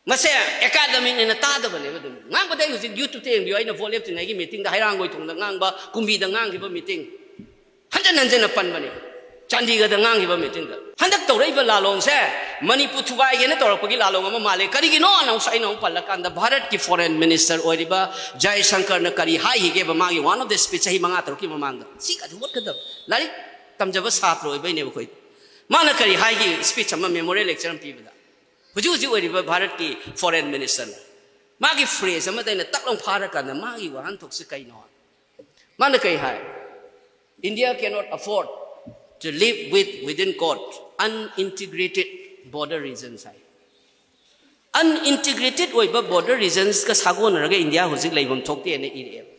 ꯃꯁꯦ academic ꯅꯦꯅ ꯇꯥꯗꯕꯅꯦꯕ꯫ ꯑꯗꯨꯝ ꯉꯥꯡꯕꯗ ꯑꯩ ꯍꯧꯖꯤꯛ YouTube ꯇ ꯌꯦꯡꯕꯤꯌꯨ, ꯑꯩꯅ vote ꯂꯦꯞꯇ꯭ꯔꯤꯉꯩꯒꯤ meeting ꯗ ꯍꯩꯔꯥꯡꯒꯣꯏ ꯊꯣꯡꯗ ꯉꯥꯡꯕ, ꯀꯨꯝꯕꯤꯗ ꯉꯥꯡꯈꯤꯕ meeting, ꯍꯟꯖꯟ ꯍꯟꯖꯟꯅ ꯄꯟꯕꯅꯦ꯫ ꯆꯥꯟꯗꯤꯒꯔꯗ ꯉꯥꯡꯈꯤꯕ meeting ꯗ꯫ ꯍꯟꯗꯛ ꯇꯧꯔꯛꯏꯕ ꯂꯥꯂꯣꯡꯁꯦ ꯃꯅꯤꯄꯨꯔ ꯊꯨꯒꯥꯏꯒꯦꯅ ꯇꯧꯔꯛꯄꯒꯤ ꯂꯥꯂꯣꯡ ꯑꯃ ꯃꯥꯜꯂꯦ꯫ ꯀꯔꯤꯒꯤꯅꯣ? ꯑꯃꯨꯛꯁꯨ ꯑꯩꯅ ꯑꯃꯨꯛ ꯄꯜꯂꯀꯥꯟꯗ ꯚꯥꯔꯠꯀꯤ foreign minister ꯑꯣꯏꯔꯤꯕ ꯖꯌꯁꯪꯀꯔꯅ ꯀꯔꯤ ꯍꯥꯏꯈꯤꯒꯦꯕ ꯃꯥꯒꯤ one of the speech ꯆꯍꯤ ꯃꯉꯥ ꯇꯔꯨꯛꯀꯤ ꯃꯃꯥꯡꯗ? ꯁꯤ ꯀꯗꯤ ꯍꯣꯠꯀꯗꯕ꯫ ꯂꯥꯏꯔꯤꯛ ꯇꯝꯖꯕ ꯁꯥꯇ꯭ꯔ ꯑꯣꯏꯕꯩꯅꯦꯕ ꯑꯩꯈꯣꯏ꯫ ꯃꯥꯅ ꯀꯔꯤ ꯍꯥꯏꯈꯤ speech ꯑꯃ, memorial lecture ꯑꯃ ꯄꯤꯕꯗ? ꯍꯧꯖꯤꯛ ꯍꯧꯖꯤꯛ ꯑꯣꯏꯔꯤꯕ ꯚꯥꯔꯠꯀꯤ foreign minister ꯅ ꯃꯥꯒꯤ phrase ꯑꯃꯗ ꯑꯩꯅ ꯇꯛ ꯂꯥꯎ ꯐꯥꯔꯀꯥꯟꯗ ꯃꯥꯒꯤ ꯋꯥꯍꯟꯊꯣꯛꯁꯦ ꯀꯩꯅꯣ? ꯃꯥꯅ ꯀꯩ ꯍꯥꯏ? "India cannot afford to live with, within quote, unintegrated border regions" high. Unintegrated ꯑꯣꯏꯕ border regions ꯀ ꯁꯥꯒꯣꯟꯅꯔꯒ ꯏꯟꯗꯤꯌꯥ ꯍꯧꯖꯤꯛ ꯂꯩꯐꯝ ꯊꯣꯛꯇꯦꯅ ꯏꯔꯛꯑꯦꯕ꯫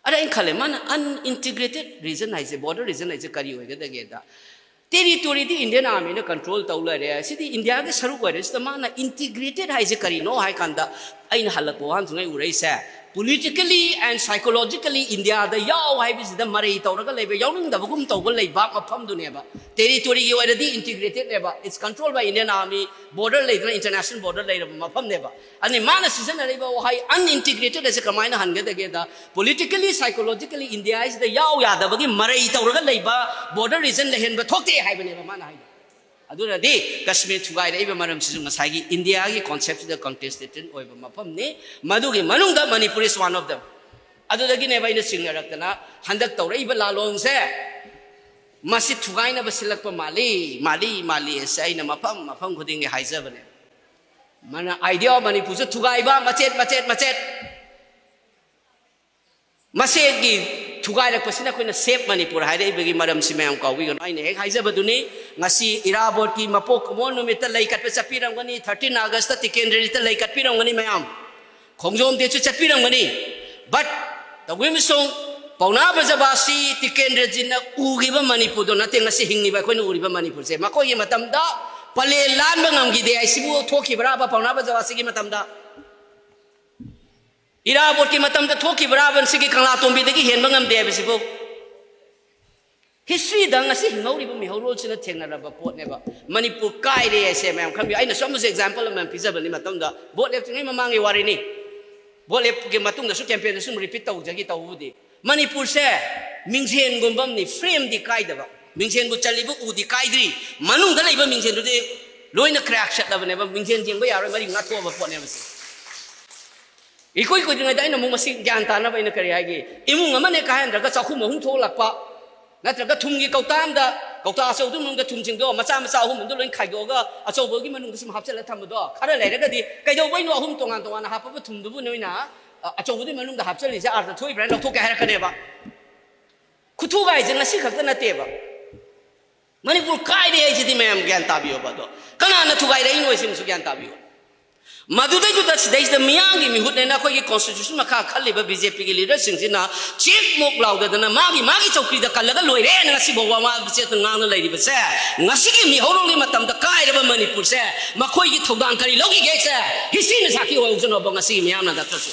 ꯑꯗ ꯑꯩꯅ ꯈꯜꯂꯦ, ꯃꯥꯅ unintegrated region ꯍꯥꯏꯁꯦ, border region ꯍꯥꯏꯁꯦ ꯀꯔꯤ ꯑꯣꯏꯒꯗꯒꯦꯗ? Territory ꯗꯤ Indian Army ꯅ control ꯇꯧ ꯂꯩꯔꯦ, ꯁꯤꯗꯤ ꯏꯟꯗꯤꯌꯥꯒꯤ ꯁꯔꯨꯛ ꯑꯣꯏꯔꯦ, ꯁꯤꯗ ꯃꯥꯅ integrated ꯍꯥꯏꯁꯦ ꯀꯔꯤꯅꯣ ꯍꯥꯏ ꯀꯥꯟꯗ, ꯑꯩꯅ ꯍꯜꯂꯛꯄ ꯋꯥꯍꯪꯁꯤꯡ ꯑꯩ ꯎꯔꯛꯏꯁꯦ, politically and psychologically ꯏꯟꯗꯤꯌꯥꯗ ꯌꯥꯎ ꯍꯥꯏꯕꯁꯤꯗ ꯃꯔꯩ ꯇꯧꯔꯒ ꯂꯩꯕ, ꯌꯥꯎꯅꯤꯡꯗꯕꯒꯨꯝ ꯇꯧꯕ ꯂꯩꯕꯥꯛ ꯃꯐꯝꯗꯨꯅꯦꯕ꯫ Territory ꯒꯤ ꯑꯣꯏꯔꯗꯤ integrated ꯅꯦꯕ, it's controlled by Indian Army, border ꯂꯩꯗꯅ, international border ꯂꯩꯔꯕ ꯃꯐꯝꯅꯦꯕ꯫ ꯑꯗꯨꯅꯤ ꯃꯥꯅ ꯁꯤꯖꯤꯟꯅꯔꯤꯕ ꯋꯥꯍꯩ unintegrated ꯑꯁꯤ ꯀꯃꯥꯏꯅ ꯍꯟꯒꯗꯒꯦꯗ, politically, psychologically ꯏꯟꯗꯤꯌꯥ ꯍꯥꯏꯁꯤꯗ ꯌꯥꯎ ꯌꯥꯗꯕꯒꯤ ꯃꯔꯩ ꯇꯧꯔꯒ ꯂꯩꯕ border region ꯂꯩꯍꯟꯕ ꯊꯣꯛꯇꯦ ꯍꯥꯏꯕꯅꯦꯕ ꯃꯥꯅ ꯍꯥꯏꯗꯣ꯫ ꯑꯗꯨꯅꯗꯤ ꯀꯁꯃꯤꯔ ꯊꯨꯒꯥꯏꯔꯛꯏꯕ ꯃꯔꯝꯁꯤꯁꯨ ꯉꯁꯥꯏꯒꯤ ꯏꯟꯗꯤꯌꯥꯒꯤ concept ꯁꯤꯗ contested ꯑꯣꯏꯕ ꯃꯐꯝꯅꯤ꯫ ꯃꯗꯨꯒꯤ ꯃꯅꯨꯡꯗ Manipur is one of them꯫ ꯑꯗꯨꯗꯒꯤꯅꯦꯕ ꯑꯩꯅ ꯆꯤꯡꯅꯔꯛꯇꯅ ꯍꯟꯗꯛ ꯇꯧꯔꯛꯏꯕ ꯂꯥꯂꯣꯡꯁꯦ ꯃꯁꯤ ꯊꯨꯒꯥꯏꯅꯕ ꯁꯤꯜꯂꯛꯄ ꯃꯥꯜꯂꯤ, ꯃꯥꯜꯂꯤ, ꯃꯥꯜꯂꯤ ꯑꯁꯦ ꯑꯩꯅ ꯃꯐꯝ ꯃꯐꯝ ꯈꯨꯗꯤꯡꯒꯤ ꯍꯥꯏꯖꯕꯅꯦ꯫ ꯃꯅ idea of ꯃꯅꯤꯄꯨꯔꯁꯨ ꯊꯨꯒꯥꯏꯕ ꯃꯆꯦꯠ ꯃꯆꯦꯠ ꯃꯆꯦꯠ ꯃꯁꯦꯒꯤ ꯊꯨꯒꯥꯏꯔꯛꯄꯁꯤꯅ ꯑꯩꯈꯣꯏꯅ Save ꯃꯅꯤꯄꯨꯔ ꯍꯥꯏꯔꯛꯏꯕꯒꯤ ꯃꯔꯝꯁꯤ ꯃꯌꯥꯝ ꯀꯥꯎꯕꯤꯒꯅꯨ꯫ ꯑꯩꯅ ꯍꯦꯛ ꯍꯥꯏꯖꯕꯗꯨꯅꯤ, ꯉꯁꯤ ꯏꯔꯥꯕꯣꯠꯀꯤ ꯃꯄꯣꯛ ꯀꯨꯝꯑꯣꯟ ꯅꯨꯃꯤꯠꯇ ꯂꯩ ꯀꯠꯄ ꯆꯠꯄꯤꯔꯝꯒꯅꯤ, thirteen August ꯇ ꯇꯤꯀꯦꯟꯗ꯭ꯔꯖꯤꯠꯇ ꯂꯩ ꯀꯠꯄꯤꯔꯝꯒꯅꯤ ꯃꯌꯥꯝ, ꯈꯣꯡꯖꯣꯝ ꯗꯦꯁꯨ ꯆꯠꯄꯤꯔꯝꯒꯅꯤ꯫ But ꯇꯧꯕꯤꯃꯁꯨꯡ ꯄꯥꯎꯅꯥ ꯕ꯭ꯔꯖꯕꯥꯁꯤ ꯇꯤꯀꯦꯟꯗ꯭ꯔꯖꯤꯠꯅ ꯎꯈꯤꯕ ꯃꯅꯤꯄꯨꯔꯗꯣ ꯅꯠꯇꯦ ꯉꯁꯤ ꯍꯤꯡꯂꯤꯕ ꯑꯩꯈꯣꯏꯅ ꯎꯔꯤꯕ ꯃꯅꯤꯄꯨꯔꯁꯦ꯫ ꯃꯈꯣꯏꯒꯤ ꯃꯇꯝꯗ ꯄꯂꯦꯜ ꯂꯥꯟꯕ ꯉꯝꯈꯤꯗꯦ ꯍꯥꯏꯁꯤꯕꯨ ꯊꯣꯛꯈꯤꯕ꯭ꯔꯥꯕ ꯄꯥꯎꯅꯥ ꯕ꯭ꯔꯖꯕꯥꯁꯤꯒꯤ ꯃꯇꯝꯗ? ꯏꯔꯥꯕꯣꯠꯀꯤ ꯃꯇꯝꯗ ꯊꯣꯛꯈꯤꯕ꯭ꯔꯥꯕ ꯁꯤꯒꯤ ꯀꯪꯂꯥꯇꯣꯝꯕꯤꯗꯒꯤ ꯍꯦꯟꯕ ꯉꯝꯗꯦ ꯍꯥꯏꯕꯁꯤꯕꯨ? History ꯗ ꯉꯁꯤ ꯍꯤꯡꯍꯧꯔꯤꯕ ꯃꯤꯍꯧꯔꯣꯜꯁꯤꯅ ꯊꯦꯡꯅꯔꯕ ꯄꯣꯠꯅꯦꯕ꯫ ꯃꯅꯤꯄꯨꯔ ꯀꯥꯏꯔꯦ ꯍꯥꯏꯁꯦ ꯃꯌꯥꯝ ꯈꯪꯕꯤꯌꯨ꯫ ꯑꯩꯅꯁꯨ ꯑꯃꯁꯨ example ꯑꯃ ꯄꯤꯖꯕꯅꯤ ꯃꯇꯝꯗ꯫ Vote ꯂꯦꯞꯇ꯭ꯔꯤꯉꯩ ꯃꯃꯥꯡꯒꯤ ꯋꯥꯔꯤꯅꯤ꯫ Vote ꯂꯦꯞꯄꯒꯤ ꯃꯇꯨꯡꯗꯁꯨ campaign ꯗ ꯁꯨꯝ repeat ꯇꯧꯖꯒꯦ ꯇꯧꯕꯕꯨꯗꯤ꯫ ꯃꯅꯤꯄꯨꯔꯁꯦ ꯃꯤꯡꯁꯦꯟꯒꯨꯝꯕ ꯑꯃꯅꯤ, frame ꯗꯤ ꯀꯥꯏꯗꯕ꯫ ꯃꯤꯡꯁꯦꯟꯕꯨ ꯆꯜꯂꯤꯕ ꯎꯗꯤ ꯀꯥꯏꯗ꯭ꯔꯤ, ꯃꯅꯨꯡꯗ ꯂꯩꯕ ꯃꯤꯡꯁꯦꯟꯗꯨꯗꯤ ꯂꯣꯏꯅ crack ꯆꯠꯂꯕꯅꯦꯕ꯫ ꯃꯤꯡꯁꯦꯟ ꯌꯦꯡꯕ ꯌꯥꯔꯣꯏ, ꯃꯔꯤ ꯃꯉꯥ ꯊꯣꯛꯑꯕ ꯄꯣꯠꯅꯦꯕ ꯁꯤ꯫ ꯏꯀꯨꯏ ꯀꯨꯏꯗ꯭ꯔꯤꯉꯩꯗ ꯑꯩꯅ ꯑꯃꯨꯛ ꯃꯁꯤ ꯒ꯭ꯌꯥꯟ ꯇꯥꯅꯕ ꯑꯩꯅ ꯀꯔꯤ ꯍꯥꯏꯒꯦ? ꯏꯃꯨꯡ ꯑꯃꯅ ꯀꯥꯏꯍꯟꯗ꯭ꯔꯒ ꯆꯥꯛꯈꯨꯝ ꯑꯍꯨꯝ ꯊꯣꯛꯂꯛꯄ, ꯅꯠꯇ꯭ꯔꯒ ꯊꯨꯝꯒꯤ ꯀꯧꯇꯥ ꯑꯃꯗ, ꯀꯧꯇꯥ ꯑꯆꯧꯕꯗꯨ ꯃꯅꯨꯡꯗ ꯊꯨꯝꯁꯤꯡꯗꯣ ꯃꯆꯥ ꯃꯆꯥ ꯑꯍꯨꯝ ꯑꯗꯨ ꯂꯣꯏ ꯈꯥꯏꯗꯣꯛꯑꯒ ꯑꯆꯧꯕꯒꯤ ꯃꯅꯨꯡꯗ ꯁꯨꯝ ꯍꯥꯞꯆꯤꯜꯂ ꯊꯝꯕꯗꯣ, ꯈꯔ ꯂꯩꯔꯒꯗꯤ ꯀꯩꯗꯧꯕꯩꯅꯣ ꯑꯍꯨꯝ ꯇꯣꯉꯥꯟ ꯇꯣꯉꯥꯟꯅ ꯍꯥꯞꯄꯕ ꯊꯨꯝꯗꯨꯕꯨ ꯅꯣꯏꯅ, ꯑ, ꯑꯆꯧꯕꯗꯨꯒꯤ ꯃꯅꯨꯡꯗ ꯍꯥꯞꯆꯤꯜꯂꯤꯁꯦ ꯑꯥꯔꯊ ꯊꯣꯛꯏꯕ꯭ꯔꯥ ꯍꯥꯏꯅ ꯂꯧꯊꯣꯛꯀꯦ ꯍꯥꯏꯔꯛꯀꯅꯦꯕ꯫ ꯈꯨꯊꯨꯒꯥꯏꯁꯦ ꯉꯁꯤ ꯈꯛꯇ ꯅꯠꯇꯦꯕ꯫ ꯃꯅꯤꯄꯨꯔ ꯀꯥꯏꯔꯦ ꯍꯥꯏꯁꯤꯗꯤ ꯃꯌꯥꯝ ꯒ꯭ꯌꯥꯟ ꯇꯥꯕꯤꯌꯣꯕ꯫ ꯑꯗꯣ ꯀꯅꯥꯅ ꯊꯨꯒꯥꯏꯔꯛꯏꯅꯣ ꯍꯥꯏꯁꯤꯃꯁꯨ ꯒ꯭ꯌꯥꯟ ꯇꯥꯕꯤꯌꯨ꯫ ꯃꯗꯨꯗꯩꯗꯨꯗ ꯁꯤꯗꯩꯁꯤꯗ ꯃꯤꯌꯥꯝꯒꯤ ꯃꯤꯍꯨꯠꯅꯦꯅ ꯑꯩꯈꯣꯏꯒꯤ constitution ꯃꯈꯥ ꯈꯜꯂꯤꯕ BJP ꯒꯤ leader ꯁꯤꯡꯁꯤꯅ ꯆꯦꯛ ꯃꯣꯛ ꯂꯥꯎꯗꯗꯅ ꯃꯥꯒꯤ ꯃꯥꯒꯤ ꯆꯧꯀ꯭ꯔꯤꯗ ꯀꯜꯂꯒ ꯂꯣꯏꯔꯦꯅ ꯉꯁꯤꯐꯥꯎꯕ ꯋꯥ ꯉꯥꯡꯕ ꯆꯦꯠꯇ ꯉꯥꯡꯅ ꯂꯩꯔꯤꯕꯁꯦ, ꯉꯁꯤꯒꯤ ꯃꯤꯍꯧꯔꯣꯜꯒꯤ ꯃꯇꯝꯗ ꯀꯥꯏꯔꯕ ꯃꯅꯤꯄꯨꯔꯁꯦ ꯃꯈꯣꯏꯒꯤ ꯊꯧꯗꯥꯡ ꯀꯔꯤ ꯂꯧꯈꯤꯒꯦꯁꯦ history ꯅ ꯁꯥꯈꯤ ꯑꯣꯏꯍꯧꯁꯅꯣꯕ ꯉꯁꯤꯒꯤ ꯃꯤꯌꯥꯝꯅ ꯅꯠꯇ꯭ꯔꯁꯨ꯫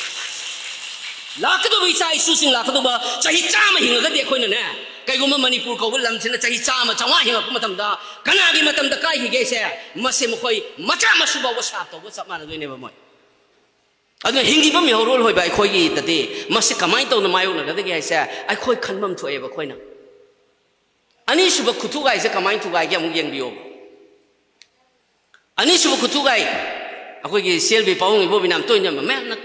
ꯂꯥꯛꯀꯗꯧꯕ ꯏꯆꯥ ꯏꯁꯨꯁꯤꯡ ꯂꯥꯛꯀꯗꯧꯕ ꯆꯍꯤ ꯆꯥꯝꯃ ꯍꯤꯡꯉꯒꯗꯤ ꯑꯩꯈꯣꯏꯅꯅꯦ, ꯀꯩꯒꯨꯝꯕ ꯃꯅꯤꯄꯨꯔ ꯀꯧꯕ ꯂꯝꯁꯤꯅ ꯆꯍꯤ ꯆꯥꯝꯃ, ꯆꯥꯝꯃꯉꯥ ꯍꯤꯡꯉꯛꯄ ꯃꯇꯝꯗ ꯀꯅꯥꯒꯤ ꯃꯇꯝꯗ ꯀꯥꯏꯈꯤꯒꯦꯁꯦ, ꯃꯁꯦ ꯃꯈꯣꯏ ꯃꯆꯥ ꯃꯁꯨ ꯐꯥꯎꯕ ꯁꯥꯞ ꯇꯧꯕ ꯆꯞ ꯃꯥꯟꯅꯗꯣꯏꯅꯦꯕ ꯃꯣꯏ꯫ ꯑꯗꯨꯅ ꯍꯤꯡꯉꯤꯕ ꯃꯤꯍꯧꯔꯣꯜ ꯑꯣꯏꯕ ꯑꯩꯈꯣꯏꯒꯤꯗꯗꯤ ꯃꯁꯤ ꯀꯃꯥꯏꯅ ꯇꯧꯅ ꯃꯥꯌꯣꯛꯅꯒꯗꯒꯦ ꯍꯥꯏꯁꯦ ꯑꯩꯈꯣꯏ ꯈꯟꯐꯝ ꯊꯣꯛꯑꯦꯕ ꯑꯩꯈꯣꯏꯅ꯫ ꯑꯅꯤꯁꯨꯕ ꯈꯨꯊꯨꯒꯥꯏꯁꯦ ꯀꯃꯥꯏꯅ ꯊꯨꯒꯥꯏꯒꯦ ꯑꯃꯨꯛ ꯌꯦꯡꯕꯤꯌꯣꯕ꯫ ꯑꯅꯤꯁꯨꯕ ꯈꯨꯠꯊꯨꯒꯥꯏ, ꯑꯩꯈꯣꯏꯒꯤ ꯁꯤ ꯑꯦꯜ ꯕꯤ ꯄꯥꯕꯨꯡ ꯏꯕꯣꯕꯤꯅ ꯌꯥꯝ ꯇꯣꯏꯅ ꯃꯌꯥꯝꯅ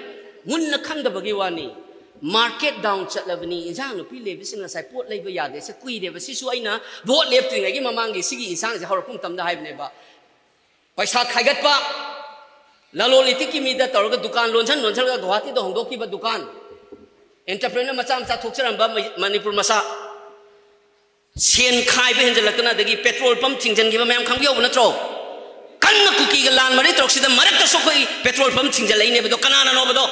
ꯃꯨꯟꯅ ꯈꯪꯗꯕꯒꯤ ꯋꯥꯅꯤ꯫ ꯃꯥꯔꯀꯦꯠ ꯗꯥꯎꯟ ꯆꯠꯂꯕꯅꯤ, ꯏꯟꯁꯥꯡ ꯅꯨꯄꯤ ꯂꯩꯕꯁꯤꯡ ꯉꯁꯥꯏ ꯄꯣꯠ ꯂꯩꯕ ꯌꯥꯗꯦ, ꯁꯤ ꯀꯨꯏꯔꯦꯕ꯫ ꯁꯤꯁꯨ ꯑꯩꯅ ꯚꯣꯠ ꯂꯦꯞꯇ꯭ꯔꯤꯉꯩꯒꯤ ꯃꯃꯥꯡꯒꯤ ꯁꯤꯒꯤ ꯏꯟꯁꯥꯡꯁꯦ ꯍꯧꯔꯛꯄ ꯃꯇꯝꯗ ꯍꯥꯏꯕꯅꯦꯕ꯫ ꯄꯩꯁꯥ ꯈꯥꯏꯒꯠꯄ, ꯂꯂꯣꯟ ꯏꯇꯤꯛꯀꯤ ꯃꯤꯗ ꯇꯧꯔꯒ ꯗꯨꯀꯥꯟ ꯂꯣꯟꯁꯟ ꯂꯣꯟꯁꯜꯂꯒ ꯒꯨꯋꯥꯍꯥꯇꯤꯗ ꯍꯣꯡꯗꯣꯛꯈꯤꯕ ꯗꯨꯀꯥꯟ, ꯑꯦꯟꯇꯔꯄ꯭ꯔꯦꯅꯔ ꯃꯆꯥ ꯃꯆꯥ ꯊꯣꯛꯆꯔꯝꯕ ꯃꯩ-, ꯃꯅꯤꯄꯨꯔ ꯃꯆꯥ, ꯁꯦꯟ ꯈꯥꯏꯕ ꯍꯦꯟꯖꯜꯂꯛꯇꯅ, ꯑꯗꯒꯤ ꯄꯦꯇ꯭ꯔꯣꯜ ꯄꯝ ꯊꯤꯡꯖꯤꯟꯈꯤꯕ ꯃꯌꯥꯝ ꯈꯪꯕ ꯌꯧꯕ ꯅꯠꯇ꯭ꯔꯣ? ꯀꯟꯅ ꯀꯨꯀꯤꯒ ꯂꯥꯟ ꯃꯔꯩ ꯇꯧꯔꯛꯁꯤꯗ ꯃꯔꯛꯇꯁꯨ ꯑꯩꯈꯣꯏ ꯄꯦꯇ꯭ꯔꯣꯜ ꯄꯝ ꯊꯤꯡꯖꯤꯜꯂꯛꯏꯅꯦꯕꯗꯣ, ꯀꯅꯥꯅꯅꯣꯕꯗꯣ?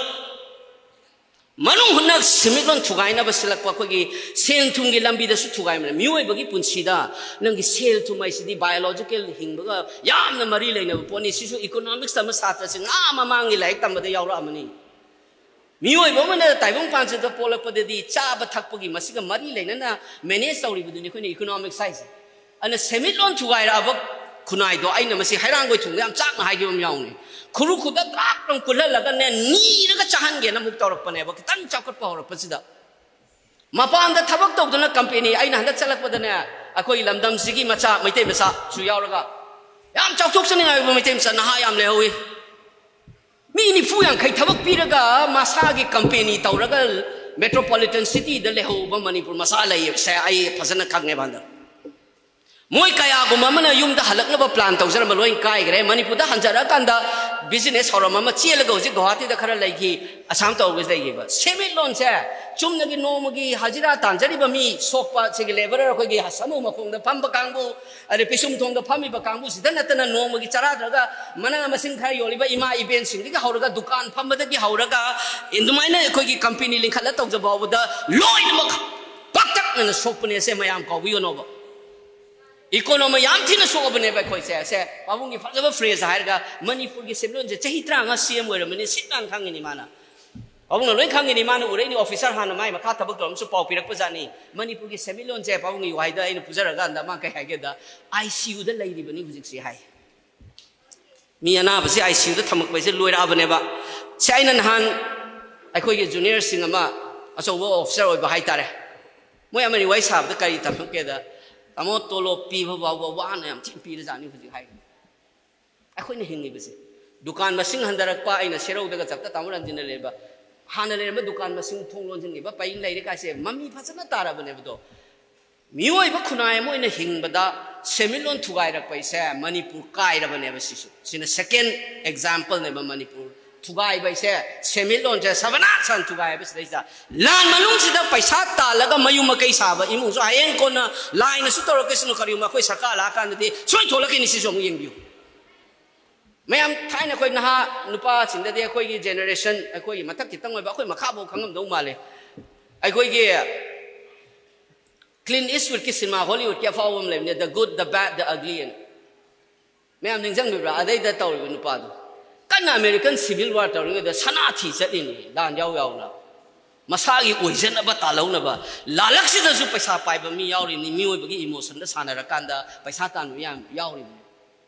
ꯃꯅꯨꯡ ꯍꯨꯠꯅ ꯁꯦꯟꯃꯤꯠꯂꯣꯟ ꯊꯨꯒꯥꯏꯅꯕ ꯁꯤꯜꯂꯛꯄ, ꯑꯩꯈꯣꯏꯒꯤ ꯁꯦꯟ ꯊꯨꯝꯒꯤ ꯂꯝꯕꯤꯗꯁꯨ ꯊꯨꯒꯥꯏꯕꯅ꯫ ꯃꯤꯑꯣꯏꯕꯒꯤ ꯄꯨꯟꯁꯤꯗ ꯅꯪꯒꯤ ꯁꯦꯜ ꯊꯨꯝ ꯍꯥꯏꯁꯤꯗꯤ ꯕꯥꯏꯑꯣꯂꯣꯖꯤꯀꯦꯜ ꯍꯤꯡꯕꯒ ꯌꯥꯝꯅ ꯃꯔꯤ ꯂꯩꯅꯕ ꯄꯣꯠꯅꯤ꯫ ꯁꯤꯁꯨ ꯏꯀꯣꯅꯣꯃꯤꯛꯁ ꯇꯝꯕ ꯁꯥꯇ꯭ꯔꯁꯤꯡ ꯑꯥ ꯃꯃꯥꯡꯒꯤ ꯂꯥꯏꯔꯤꯛ ꯇꯝꯕꯗ ꯌꯥꯎꯔꯛꯑꯃꯅꯤ꯫ ꯃꯤꯑꯣꯏꯕ ꯑꯃꯅ ꯇꯥꯏꯕꯪ ꯄꯥꯟꯁꯤꯗ ꯄꯣꯛꯂꯛꯄꯗꯗꯤ ꯆꯥꯕ ꯊꯛꯄꯒꯤ ꯃꯁꯤꯒ ꯃꯔꯤ ꯂꯩꯅꯅ ꯃꯦꯅꯦꯖ ꯇꯧꯔꯤꯕꯗꯨꯅꯤ ꯑꯩꯈꯣꯏꯅ ꯏꯀꯣꯅꯣꯃꯤꯛꯁ ꯍꯥꯏꯁꯦ꯫ ꯑꯗꯨꯅ ꯁꯦꯟꯃꯤꯠꯂꯣꯟ ꯊꯨꯒꯥꯏꯔꯛꯑꯕ ꯈꯨꯟꯅꯥꯏꯗꯣ ꯑꯩꯅ ꯃꯁꯤ ꯍꯩꯔꯥꯡꯒꯣꯏ ꯊꯣꯡꯗ ꯌꯥꯝ ꯆꯥꯛꯅ ꯍꯥꯏꯈꯤꯕ ꯑꯃ ꯌꯥꯎꯅꯤ꯫ ꯈꯨꯔꯨ ꯈꯨꯗꯛ ꯀꯥꯞꯇꯪ ꯀꯨꯜꯍꯜꯂꯒꯅꯦ, ꯅꯤꯔꯒ ꯆꯥꯍꯟꯒꯦꯅ ꯑꯃꯨꯛ ꯇꯧꯔꯛꯄꯅꯦꯕ꯫ ꯈꯤꯇꯪ ꯆꯥꯎꯈꯠꯄ ꯍꯧꯔꯛꯄꯁꯤꯗ ꯃꯄꯥꯟꯗ ꯊꯕꯛ ꯇꯧꯗꯨꯅ ꯀꯝꯄꯦꯅꯤ, ꯑꯩꯅ ꯍꯟꯗꯛ ꯆꯠꯂꯛꯄꯗꯅꯦ, ꯑꯩꯈꯣꯏ ꯂꯝꯗꯝꯁꯤꯒꯤ ꯃꯆꯥ, ꯃꯩꯇꯩ ꯃꯆꯥꯁꯨ ꯌꯥꯎꯔꯒ ꯌꯥꯝ ꯆꯥꯎꯊꯣꯛꯆꯅꯤꯡꯉꯥꯏ ꯑꯣꯏꯕ ꯃꯩꯇꯩ ꯃꯆꯥ ꯅꯍꯥ ꯌꯥꯝ ꯂꯩꯍꯧꯋꯤ꯫ ꯃꯤ ꯅꯤꯐꯨ ꯌꯥꯡꯈꯩ ꯊꯕꯛ ꯄꯤꯔꯒ ꯃꯁꯥꯒꯤ ꯀꯝꯄꯦꯅꯤ ꯇꯧꯔꯒ ꯃꯦꯇ꯭ꯔꯣꯄꯣꯂꯤꯇꯟ ꯁꯤꯇꯤꯗ ꯂꯩꯍꯧꯕ ꯃꯅꯤꯄꯨꯔ ꯃꯆꯥ ꯂꯩꯌꯦꯕꯁꯦ ꯑꯩ ꯐꯖꯅ ꯈꯪꯉꯦꯕ꯫ ꯍꯟꯗꯛ ꯃꯣꯏ ꯀꯌꯥꯒꯨꯝꯕ ꯑꯃꯅ ꯌꯨꯝꯗ ꯍꯜꯂꯛꯅꯕ ꯄ꯭ꯂꯥꯟ ꯇꯧꯖꯔꯝꯕ ꯂꯣꯏ ꯀꯥꯏꯈ꯭ꯔꯦ꯫ ꯃꯅꯤꯄꯨꯔꯗ ꯍꯟꯖꯔꯛꯑꯀꯥꯟꯗ ꯕꯤꯖꯤꯅꯦꯁ ꯍꯧꯔꯝꯕ ꯑꯃ ꯆꯦꯜꯂꯒ ꯍꯧꯖꯤꯛ ꯒꯨꯋꯥꯍꯥꯇꯤꯗ ꯈꯔ ꯂꯩꯈꯤ, ꯑꯁꯥꯝ ꯇꯧꯔꯒ ꯂꯩꯈꯤꯕ꯫ ꯁꯦꯟꯃꯤꯠꯂꯣꯟꯁꯦ ꯆꯨꯝꯅꯒꯤ ꯅꯣꯡꯃꯒꯤ ꯍꯖꯤꯔꯥ ꯇꯥꯟꯖꯔꯤꯕ ꯃꯤ ꯁꯣꯛꯄ, ꯁꯤꯒꯤ ꯂꯦꯕꯔ, ꯑꯩꯈꯣꯏꯒꯤ ꯁꯥꯃꯨ ꯃꯈꯣꯡꯗ ꯐꯝꯕ ꯀꯥꯡꯕꯨ, ꯑꯗꯩ ꯄꯤꯁꯨꯝ ꯊꯣꯡꯗ ꯐꯝꯃꯤꯕ ꯀꯥꯡꯕꯨꯁꯤꯗ ꯅꯠꯇꯅ ꯅꯣꯡꯃꯒꯤ ꯆꯔꯥꯗ꯭ꯔꯒ ꯃꯅꯥ ꯃꯁꯤꯡ ꯈꯔ ꯌꯣꯜꯂꯤꯕ ꯏꯃꯥ ꯏꯕꯦꯟꯁꯤꯡꯗꯒꯤ ꯍꯧꯔꯒ ꯗꯨꯀꯥꯟ ꯐꯝꯕꯗꯒꯤ ꯍꯧꯔꯒ ꯑꯗꯨꯃꯥꯏꯅ ꯑꯩꯈꯣꯏꯒꯤ ꯀꯝꯄꯦꯅꯤ ꯂꯤꯡꯈꯠꯂ ꯇꯧꯖ ꯐꯥꯎꯕꯗ ꯂꯣꯏꯅꯃꯛ ꯄꯥꯛꯇꯛꯅꯅ ꯁꯣꯛꯄꯅꯦ꯫ ꯁꯦ ꯃꯌꯥꯝ ꯀꯥꯎꯕꯤꯒꯅꯣꯕ꯫ ꯏꯀꯣꯅꯣꯃꯤ ꯌꯥꯝ ꯊꯤꯅ ꯁꯣꯛꯑꯕꯅꯦꯕ ꯑꯩꯈꯣꯏꯁꯦ꯫ ꯁꯦ ꯄꯥꯕꯨꯡꯒꯤ ꯐꯖꯕ ꯐ꯭ꯔꯦꯖ ꯍꯥꯏꯔꯒ ꯃꯅꯤꯄꯨꯔꯒꯤ ꯁꯦꯟꯃꯤꯠꯂꯣꯟꯁꯦ ꯆꯍꯤ ꯇꯔꯥꯃꯉꯥ ꯁꯤ ꯑꯦꯝ ꯑꯣꯏꯔꯝꯕꯅꯤ, ꯁꯤꯠ ꯅꯥꯟ ꯈꯪꯉꯤꯅꯤ ꯃꯥꯅ꯫ ꯄꯥꯕꯨꯡꯅ ꯂꯣꯏ ꯈꯪꯉꯤꯅꯤ, ꯃꯥꯅ ꯎꯔꯛꯏꯅꯤ, ꯑꯣꯐꯤꯁꯔ ꯍꯥꯟꯅ ꯃꯥꯏ ꯃꯈꯥ ꯊꯕꯛ ꯇꯧꯔꯝꯁꯨ ꯄꯥꯎ ꯄꯤꯔꯛꯄ ꯖꯥꯠꯅꯤ꯫ ꯃꯅꯤꯄꯨꯔꯒꯤ ꯁꯦꯟꯃꯤꯠꯂꯣꯟꯁꯦ ꯄꯥꯕꯨꯡꯒꯤ ꯋꯥꯍꯩꯗ ꯑꯩꯅ ꯄꯨꯖꯔꯀꯥꯟꯗ ꯃꯥ ꯀꯩ ꯍꯥꯏꯒꯦꯗ, ꯑꯥꯏ ꯁꯤ ꯌꯨꯗ ꯂꯩꯔꯤꯕꯅꯤ ꯍꯧꯖꯤꯛꯁꯦ ꯍꯥꯏ꯫ ꯃꯤ ꯑꯅꯥꯕꯁꯤ ꯑꯥꯏ ꯁꯤ ꯌꯨꯗ ꯊꯝꯃꯛꯄ ꯍꯥꯏꯁꯦ ꯂꯣꯏꯔꯛꯑꯕꯅꯦꯕ꯫ ꯁꯤ ꯑꯩꯅ ꯅꯍꯥꯟ ꯑꯩꯈꯣꯏꯒꯤ ꯖꯨꯅꯤꯌꯔꯁꯤꯡ ꯑꯃ ꯑꯆꯧꯕ ꯑꯣꯐꯤꯁꯔ ꯑꯣꯏꯕ ꯍꯥꯏꯇꯥꯔꯦ, ꯃꯣꯏ ꯑꯃꯅꯤ ꯋꯥꯔꯤ ꯁꯥꯕꯗ ꯀꯔꯤ ꯇꯝꯃꯛꯀꯦꯗ, "ꯇꯥꯃꯣ, ꯇꯣꯂꯣꯞ ꯄꯤꯕ ꯐꯥꯎꯕ ꯋꯥꯅ ꯌꯥꯝ ꯊꯤꯅ ꯄꯤꯔꯖꯥꯠꯅꯤ ꯍꯧꯖꯤꯛ" ꯍꯥꯏ꯫ ꯑꯩꯈꯣꯏꯅ ꯍꯤꯡꯉꯤꯕꯁꯦ, ꯗꯨꯀꯥꯟ ꯃꯁꯤꯡ ꯍꯟꯊꯔꯛꯄ, ꯑꯩꯅ ꯁꯦꯔꯧꯗꯒ ꯆꯞꯇ ꯇꯥꯃꯣ ꯔꯟꯖꯤꯟꯅ ꯂꯩꯕ, ꯍꯥꯟꯅ ꯂꯩꯔꯝꯕ ꯗꯨꯀꯥꯟ ꯃꯁꯤꯡ ꯊꯣꯡ ꯂꯣꯟꯁꯤꯟꯈꯤꯕ, ꯄꯩ ꯂꯩꯔꯦ ꯀꯥꯏꯁꯦ ꯃꯃꯤ ꯐꯖꯅ ꯇꯥꯔꯕꯅꯦꯕꯗꯣ꯫ ꯃꯤꯑꯣꯏꯕ ꯈꯨꯟꯅꯥꯏ ꯑꯃ ꯑꯣꯏꯅ ꯍꯤꯡꯕꯗ ꯁꯦꯟꯃꯤꯠꯂꯣꯟ ꯊꯨꯒꯥꯏꯔꯛꯄ ꯍꯥꯏꯁꯦ ꯃꯅꯤꯄꯨꯔ ꯀꯥꯏꯔꯕꯅꯦꯕ꯫ ꯁꯤꯁꯨ, ꯁꯤꯅ second exampleꯅꯦꯕ꯫ ꯃꯅꯤꯄꯨꯔ ꯊꯨꯒꯥꯏꯕ ꯍꯥꯏꯁꯦ ꯁꯦꯟꯃꯤꯠꯂꯣꯟꯁꯦ ꯁꯕꯅꯥꯁꯥꯟ ꯊꯨꯒꯥꯏꯕ꯫ ꯁꯤꯗꯩꯁꯤꯗ ꯂꯥꯟ ꯃꯅꯨꯡꯁꯤꯗ ꯄꯩꯁꯥ ꯇꯥꯜꯂꯒ ꯃꯌꯨꯝ ꯃꯀꯩ ꯁꯥꯕ ꯏꯃꯨꯡꯁꯨ ꯍꯌꯦꯡ ꯀꯣꯟꯅ ꯂꯥꯏꯅꯁꯨ ꯇꯧꯔꯛꯀꯁꯅꯨ, ꯀꯔꯤꯒꯨꯝꯕ ꯑꯩꯈꯣꯏ ꯁꯔꯀꯥꯔ ꯂꯥꯛꯑꯀꯥꯟꯗꯗꯤ ꯁꯣꯏ ꯊꯣꯛꯂꯛꯀꯅꯤ꯫ ꯁꯤꯁꯨ ꯑꯃꯨꯛ ꯌꯦꯡꯕꯤꯌꯨ꯫ ꯃꯌꯥꯝ, ꯊꯥꯏꯅ ꯑꯩꯈꯣꯏ ꯅꯍꯥ ꯅꯨꯄꯥꯁꯤꯡꯗꯗꯤ, ꯑꯩꯈꯣꯏꯒꯤ generation, ꯑꯩꯈꯣꯏꯒꯤ ꯃꯊꯛ ꯈꯤꯇꯪ ꯑꯣꯏꯕ, ꯑꯩꯈꯣꯏ ꯃꯈꯥꯐꯥꯎ ꯈꯪꯉꯝꯗꯧ ꯃꯥꯜꯂꯦ, ꯑꯩꯈꯣꯏꯒꯤ Clint Eastwoodꯀꯤ ꯁꯤꯅꯦꯃꯥ, Hollywoodꯀꯤ ꯑꯐꯥꯎꯕ ꯑꯃ ꯂꯩꯕꯅꯦ, The Good, the Bad, the Ugly ꯑꯅ꯫ ꯃꯌꯥꯝ ꯅꯤꯡꯁꯤꯡꯕꯤꯕ꯭ꯔꯥ? ꯑꯗꯩꯗ ꯇꯧꯔꯤꯕ ꯅꯨꯄꯥꯗꯣ ꯀꯟꯅ American Civil War ꯇꯧꯔꯤꯉꯩꯗ ꯁꯅꯥ ꯊꯤ ꯆꯠꯂꯤꯅꯤ, ꯂꯥꯟ ꯌꯥꯎ ꯌꯥꯎꯅ꯫ ꯃꯁꯥꯒꯤ ꯑꯣꯏꯖꯅꯕ ꯇꯥꯜꯍꯧꯅꯕ꯫ ꯂꯥꯜꯂꯛꯁꯤꯗꯁꯨ ꯄꯩꯁꯥ ꯄꯥꯏꯕ ꯃꯤ ꯌꯥꯎꯔꯤꯕꯅꯤ, ꯃꯤꯑꯣꯏꯕꯒꯤ emotionꯗ ꯁꯥꯟꯅꯔꯀꯥꯟꯗ ꯄꯩꯁꯥ ꯇꯥꯟꯕ ꯌꯥꯝ ꯌꯥꯎꯔꯤꯕꯅꯤ꯫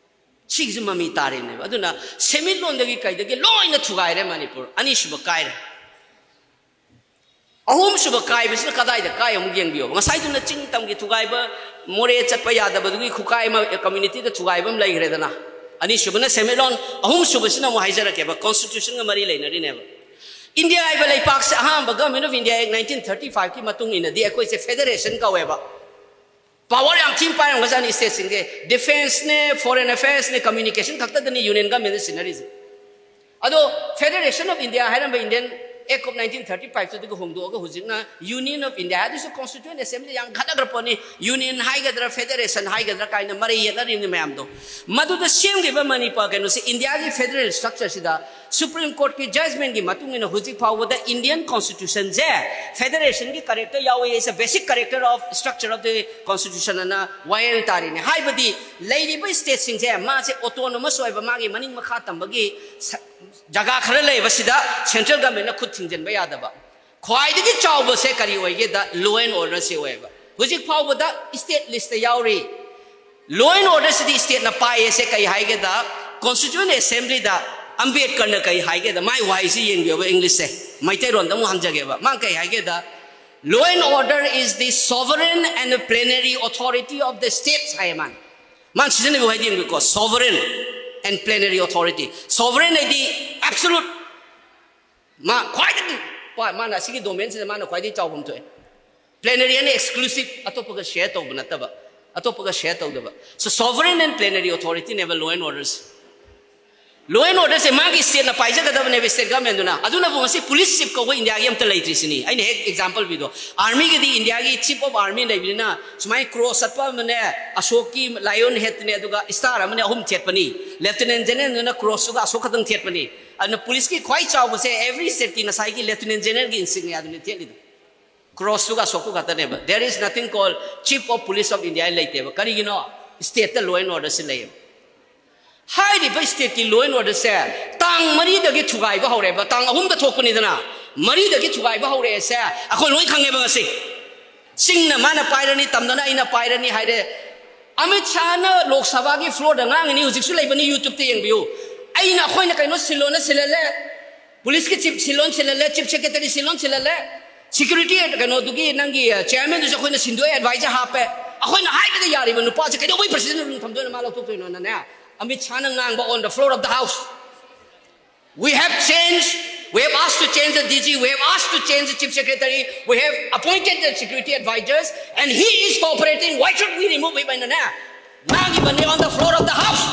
ꯁꯤꯒꯤꯁꯨ ꯃꯃꯤ ꯇꯥꯔꯤꯕꯅꯦꯕ꯫ ꯑꯗꯨꯅ ꯁꯦꯟꯃꯤꯠꯂꯣꯟꯗꯒꯤ ꯀꯩꯗꯒꯤ ꯂꯣꯏꯅ ꯊꯨꯒꯥꯏꯔꯦ ꯃꯅꯤꯄꯨꯔ꯫ ꯑꯅꯤꯁꯨꯕ ꯀꯥꯏꯔꯦ꯫ ꯑꯍꯨꯝꯁꯨꯕ ꯀꯥꯏꯕꯁꯤꯅ ꯀꯗꯥꯏꯗ ꯀꯥꯏ? ꯑꯃꯨꯛ ꯌꯦꯡꯕꯤꯌꯣ꯫ ꯉꯁꯥꯏꯗꯨꯅ ꯆꯤꯡ ꯇꯝꯒꯤ ꯊꯨꯒꯥꯏꯕ, ꯃꯣꯔꯦ ꯆꯠꯄ ꯌꯥꯗꯕꯗꯨꯒꯤ ꯈꯨꯀꯥꯏ ꯑꯃ, communityꯗ ꯊꯨꯒꯥꯏꯕ ꯑꯃ ꯂꯩꯈ꯭ꯔꯦꯗꯅ꯫ ꯑꯅꯤꯁꯨꯕꯅ ꯁꯦꯟꯃꯤꯠꯂꯣꯟ, ꯑꯍꯨꯝꯁꯨꯕꯁꯤꯅ ꯑꯃꯨꯛ ꯍꯥꯏꯖꯔꯛꯀꯦꯕ, constitutionꯒ ꯃꯔꯤ ꯂꯩꯅꯔꯤꯅꯦꯕ꯫ ꯏꯟꯗꯤꯌꯥ ꯍꯥꯏꯕ ꯂꯩꯄꯥꯛꯁꯦ ꯑꯍꯥꯟꯕ Government of India Act nineteen thirty fiveꯀꯤ ꯃꯇꯨꯡ ꯏꯟꯅꯗꯤ ꯑꯩꯈꯣꯏꯁꯦ federation ꯀꯧꯋꯦꯕ꯫ Power ꯌꯥꯝ ꯊꯤꯅ ꯄꯥꯏꯔꯝꯒꯖꯥꯠꯅꯤ stateꯁꯤꯡꯁꯦ꯫ Defenceꯅꯦ, foreign affairsꯅꯦ, communication ꯈꯛꯇꯗꯅꯤ union governmentꯅ ꯁꯤꯟꯅꯔꯤꯁꯦ꯫ ꯑꯗꯣ Federation of India ꯍꯥꯏꯔꯝꯕ Indian Act of nineteen thirty fiveꯇꯨꯗꯒꯤ ꯍꯣꯡꯗꯣꯛꯑꯒ ꯍꯧꯖꯤꯛꯅ Union of India, ꯑꯗꯨꯁꯨ Constituent Assembly ꯌꯥꯝ ꯈꯠꯅꯈ꯭ꯔ ꯄꯣꯠꯅꯤ꯫ Union ꯍꯥꯏꯒꯗ꯭ꯔꯥ, federation ꯍꯥꯏꯒꯗ꯭ꯔꯥ ꯀꯥꯏꯅ ꯃꯔꯩ ꯌꯦꯠꯅꯔꯤꯕꯅꯤ ꯃꯌꯥꯝꯗꯣ꯫ ꯃꯗꯨꯗ ꯁꯦꯝꯈꯤꯕ ꯃꯅꯤꯄꯨꯔ ꯀꯩꯅꯣꯁꯦ, Indiaꯒꯤ federal structureꯁꯤꯗ Supreme Courtꯀꯤ judgmentꯀꯤ ꯃꯇꯨꯡ ꯏꯟꯅ ꯍꯧꯖꯤꯛ ꯐꯥꯎꯕꯗ Indian Constitutionꯁꯦ federationꯒꯤ character ꯌꯥꯎꯏ, is a basic character of structure of the constitution ꯑꯅ ꯋꯥꯌꯦꯜ ꯇꯥꯔꯤꯅꯤ꯫ ꯍꯥꯏꯕꯗꯤ ꯂꯩꯔꯤꯕ stateꯁꯤꯡꯁꯦ ꯃꯥꯁꯦ autonomous ꯑꯣꯏꯕ, ꯃꯥꯒꯤ ꯃꯅꯤꯡ ꯃꯈꯥ ꯇꯝꯕꯒꯤ ꯁ-, ꯖꯒꯥ ꯈꯔ ꯂꯩꯕꯁꯤꯗ central governmentꯅ ꯈꯨꯠ ꯊꯤꯡꯖꯤꯟꯕ ꯌꯥꯗꯕ꯫ ꯈ꯭ꯋꯥꯏꯗꯒꯤ ꯆꯥꯎꯕꯁꯦ ꯀꯔꯤ ꯑꯣꯏꯒꯦꯗ? Law and orderꯁꯦ ꯑꯣꯏꯌꯦꯕ꯫ ꯍꯧꯖꯤꯛ ꯐꯥꯎꯕꯗ state listꯇ ꯌꯥꯎꯔꯤ꯫ Law and orderꯁꯤꯗꯤ stateꯅ ꯄꯥꯏꯌꯦꯁꯦ ꯀꯩ ꯍꯥꯏꯒꯦꯗ, Constituent Assemblyꯗ ꯑꯝꯕꯦꯗꯀꯔꯅ ꯀꯩ ꯍꯥꯏꯒꯦꯗ, ꯃꯥꯏ ꯋꯥꯍꯩꯁꯤ ꯌꯦꯡꯕꯤꯌꯣꯕ, Englishꯁꯦ, ꯃꯩꯇꯩꯔꯣꯟꯗ ꯑꯃꯨꯛ ꯍꯟꯖꯒꯦꯕ꯫ ꯃꯥ ꯀꯩ ꯍꯥꯏꯒꯦꯗ, "Law and order is the sovereign and plenary authority of the states" ꯍꯥꯏꯌꯦ ꯃꯥꯅ꯫ ꯃꯥꯅ ꯁꯤꯖꯤꯟꯅꯕ ꯋꯥꯍꯩꯗꯤ ꯌꯦꯡꯕꯤꯌꯨꯀꯣ, sovereign꯫ and plenary authority. Sovereign ꯍꯥꯏꯗꯤ absolute, ꯃꯥ ꯈ꯭ꯋꯥꯏꯗꯒꯤ ꯄꯥ- ꯃꯥꯅ ꯑꯁꯤꯒꯤ domain ꯁꯤꯗ ꯃꯥꯅ ꯈ꯭ꯋꯥꯏꯗꯒꯤ ꯆꯥꯎꯐꯝ ꯊꯣꯛꯑꯦ. Plenary ꯍꯥꯏꯅ exclusive, ꯑꯇꯣꯞꯄꯒ share ꯇꯧꯕ ꯅꯠꯇꯕ, ꯑꯇꯣꯞꯄꯒ share ꯇꯧꯗꯕ. So sovereign and plenary authority ꯅꯦꯕ law and order say. Law and order ꯁꯦ ꯃꯥꯒꯤ state ꯅ ꯄꯥꯏꯖꯒꯗꯕꯅꯦꯕ, state government ꯗꯨꯅ. ꯑꯗꯨꯅꯕꯨ ꯉꯁꯤ police chief ꯀꯧꯕ ꯏꯟꯗꯤꯌꯥꯒꯤ ꯑꯝꯇ ꯂꯩꯇ꯭ꯔꯤꯁꯤꯅꯤ꯫ ꯑꯩꯅ ꯍꯦꯛ example ꯄꯤꯗꯣ, army ꯒꯤꯗꯤ ꯏꯟꯗꯤꯌꯥꯒꯤ chief of army ꯂꯩꯕꯅꯤꯅ, ꯁꯨꯃꯥꯏꯅ cross ꯆꯠꯄ ꯑꯃꯅꯦ, ꯑꯁꯣꯛꯀꯤ lion head ꯅꯦ, ꯑꯗꯨꯒ star ꯑꯃꯅꯦ, ꯑꯍꯨꯝ ꯊꯦꯠꯄꯅꯤ. Lieutenant general ꯗꯨꯅ cross ꯇꯨꯒ ꯑꯁꯣꯛ ꯈꯛꯇꯪ ꯊꯦꯠꯄꯅꯤ. ꯑꯗꯨꯅ police ꯀꯤ ꯈ꯭ꯋꯥꯏ ꯆꯥꯎꯕꯁꯦ every state ꯀꯤ ꯉꯁꯥꯏꯒꯤ lieutenant general ꯒꯤ insignia ꯗꯨꯅꯤ ꯊꯦꯠꯂꯤꯗꯣ. Cross ꯇꯨꯒ ꯑꯁꯣꯛ ꯇꯨ ꯈꯛꯇꯅꯦꯕ. There is nothing called Chief of Police of India ꯂꯩꯇꯦꯕ. ꯀꯔꯤꯒꯤꯅꯣ? State ꯇ law and order ꯁꯤ ꯂꯩꯌꯦꯕ. ꯍꯥꯏꯔꯤꯕ state ꯀꯤ law and order ꯁꯦ ꯇꯥꯡ ꯃꯔꯤꯗꯒꯤ ꯊꯨꯒꯥꯏꯕ ꯍꯧꯔꯦꯕ. ꯇꯥꯡ ꯑꯍꯨꯝꯗ ꯊꯣꯛꯄꯅꯤꯗꯅ, ꯃꯔꯤꯗꯒꯤ ꯊꯨꯒꯥꯏꯕ ꯍꯧꯔꯛꯑꯦꯁꯦ ꯑꯩꯈꯣꯏ ꯂꯣꯏ ꯈꯪꯉꯦꯕ ꯉꯁꯤ. ꯆꯤꯡꯅ ꯃꯥꯅ ꯄꯥꯏꯔꯅꯤ, ꯇꯝꯗꯅ ꯑꯩꯅ ꯄꯥꯏꯔꯅꯤ ꯍꯥꯏꯔꯦ. ꯑꯃꯤꯠ ꯁꯥꯍꯅ ꯂꯣꯛ ꯁꯚꯥꯒꯤ floor ꯗ ꯉꯥꯡꯉꯤꯅꯤ, ꯍꯧꯖꯤꯛꯁꯨ ꯂꯩꯕꯅꯤ, YouTube ꯇ ꯌꯦꯡꯕꯤꯌꯨ. ꯑꯩꯅ, ꯑꯩꯈꯣꯏꯅ ꯀꯩꯅꯣ ꯁꯤꯜꯂꯣꯅ ꯁꯤꯜꯍꯜꯂꯦ, police ꯀꯤ chief ꯁꯤꯜꯂꯣꯅ ꯁꯤꯜꯍꯜꯂꯦ, chief secretary ꯁꯤꯜꯂꯣꯅ ꯁꯤꯜꯍꯜꯂꯦ, security ꯀꯩꯅꯣꯗꯨꯒꯤ ꯅꯪꯒꯤ chairman ꯗꯨꯁꯨ ꯑꯩꯈꯣꯏꯅ ꯁꯤꯟꯗꯣꯛꯑꯦ, advisor ꯍꯥꯞꯄꯦ. ꯑꯩꯈꯣꯏꯅ ꯍꯥꯏꯕꯗ ꯌꯥꯔꯤꯕ ꯅꯨꯄꯥꯁꯦ ꯀꯩꯗꯧꯕꯩ president room ꯊꯝꯗꯣꯏꯅꯣ, ꯃꯥ ꯂꯧꯊꯣꯛꯇꯣꯏꯅꯣꯅꯅꯦ, ꯑꯃꯤꯠ ꯁꯥꯍꯅ ꯉꯥꯡꯕ on the floor of the house. We have changed, we have asked to change the D G, we have asked to change the chief secretary, we have appointed the security advisors, and he is cooperating. Why should we remove him? ꯍꯥꯏꯅꯅꯦ ꯉꯥꯡꯉꯤꯕꯅꯤ on the floor of the house.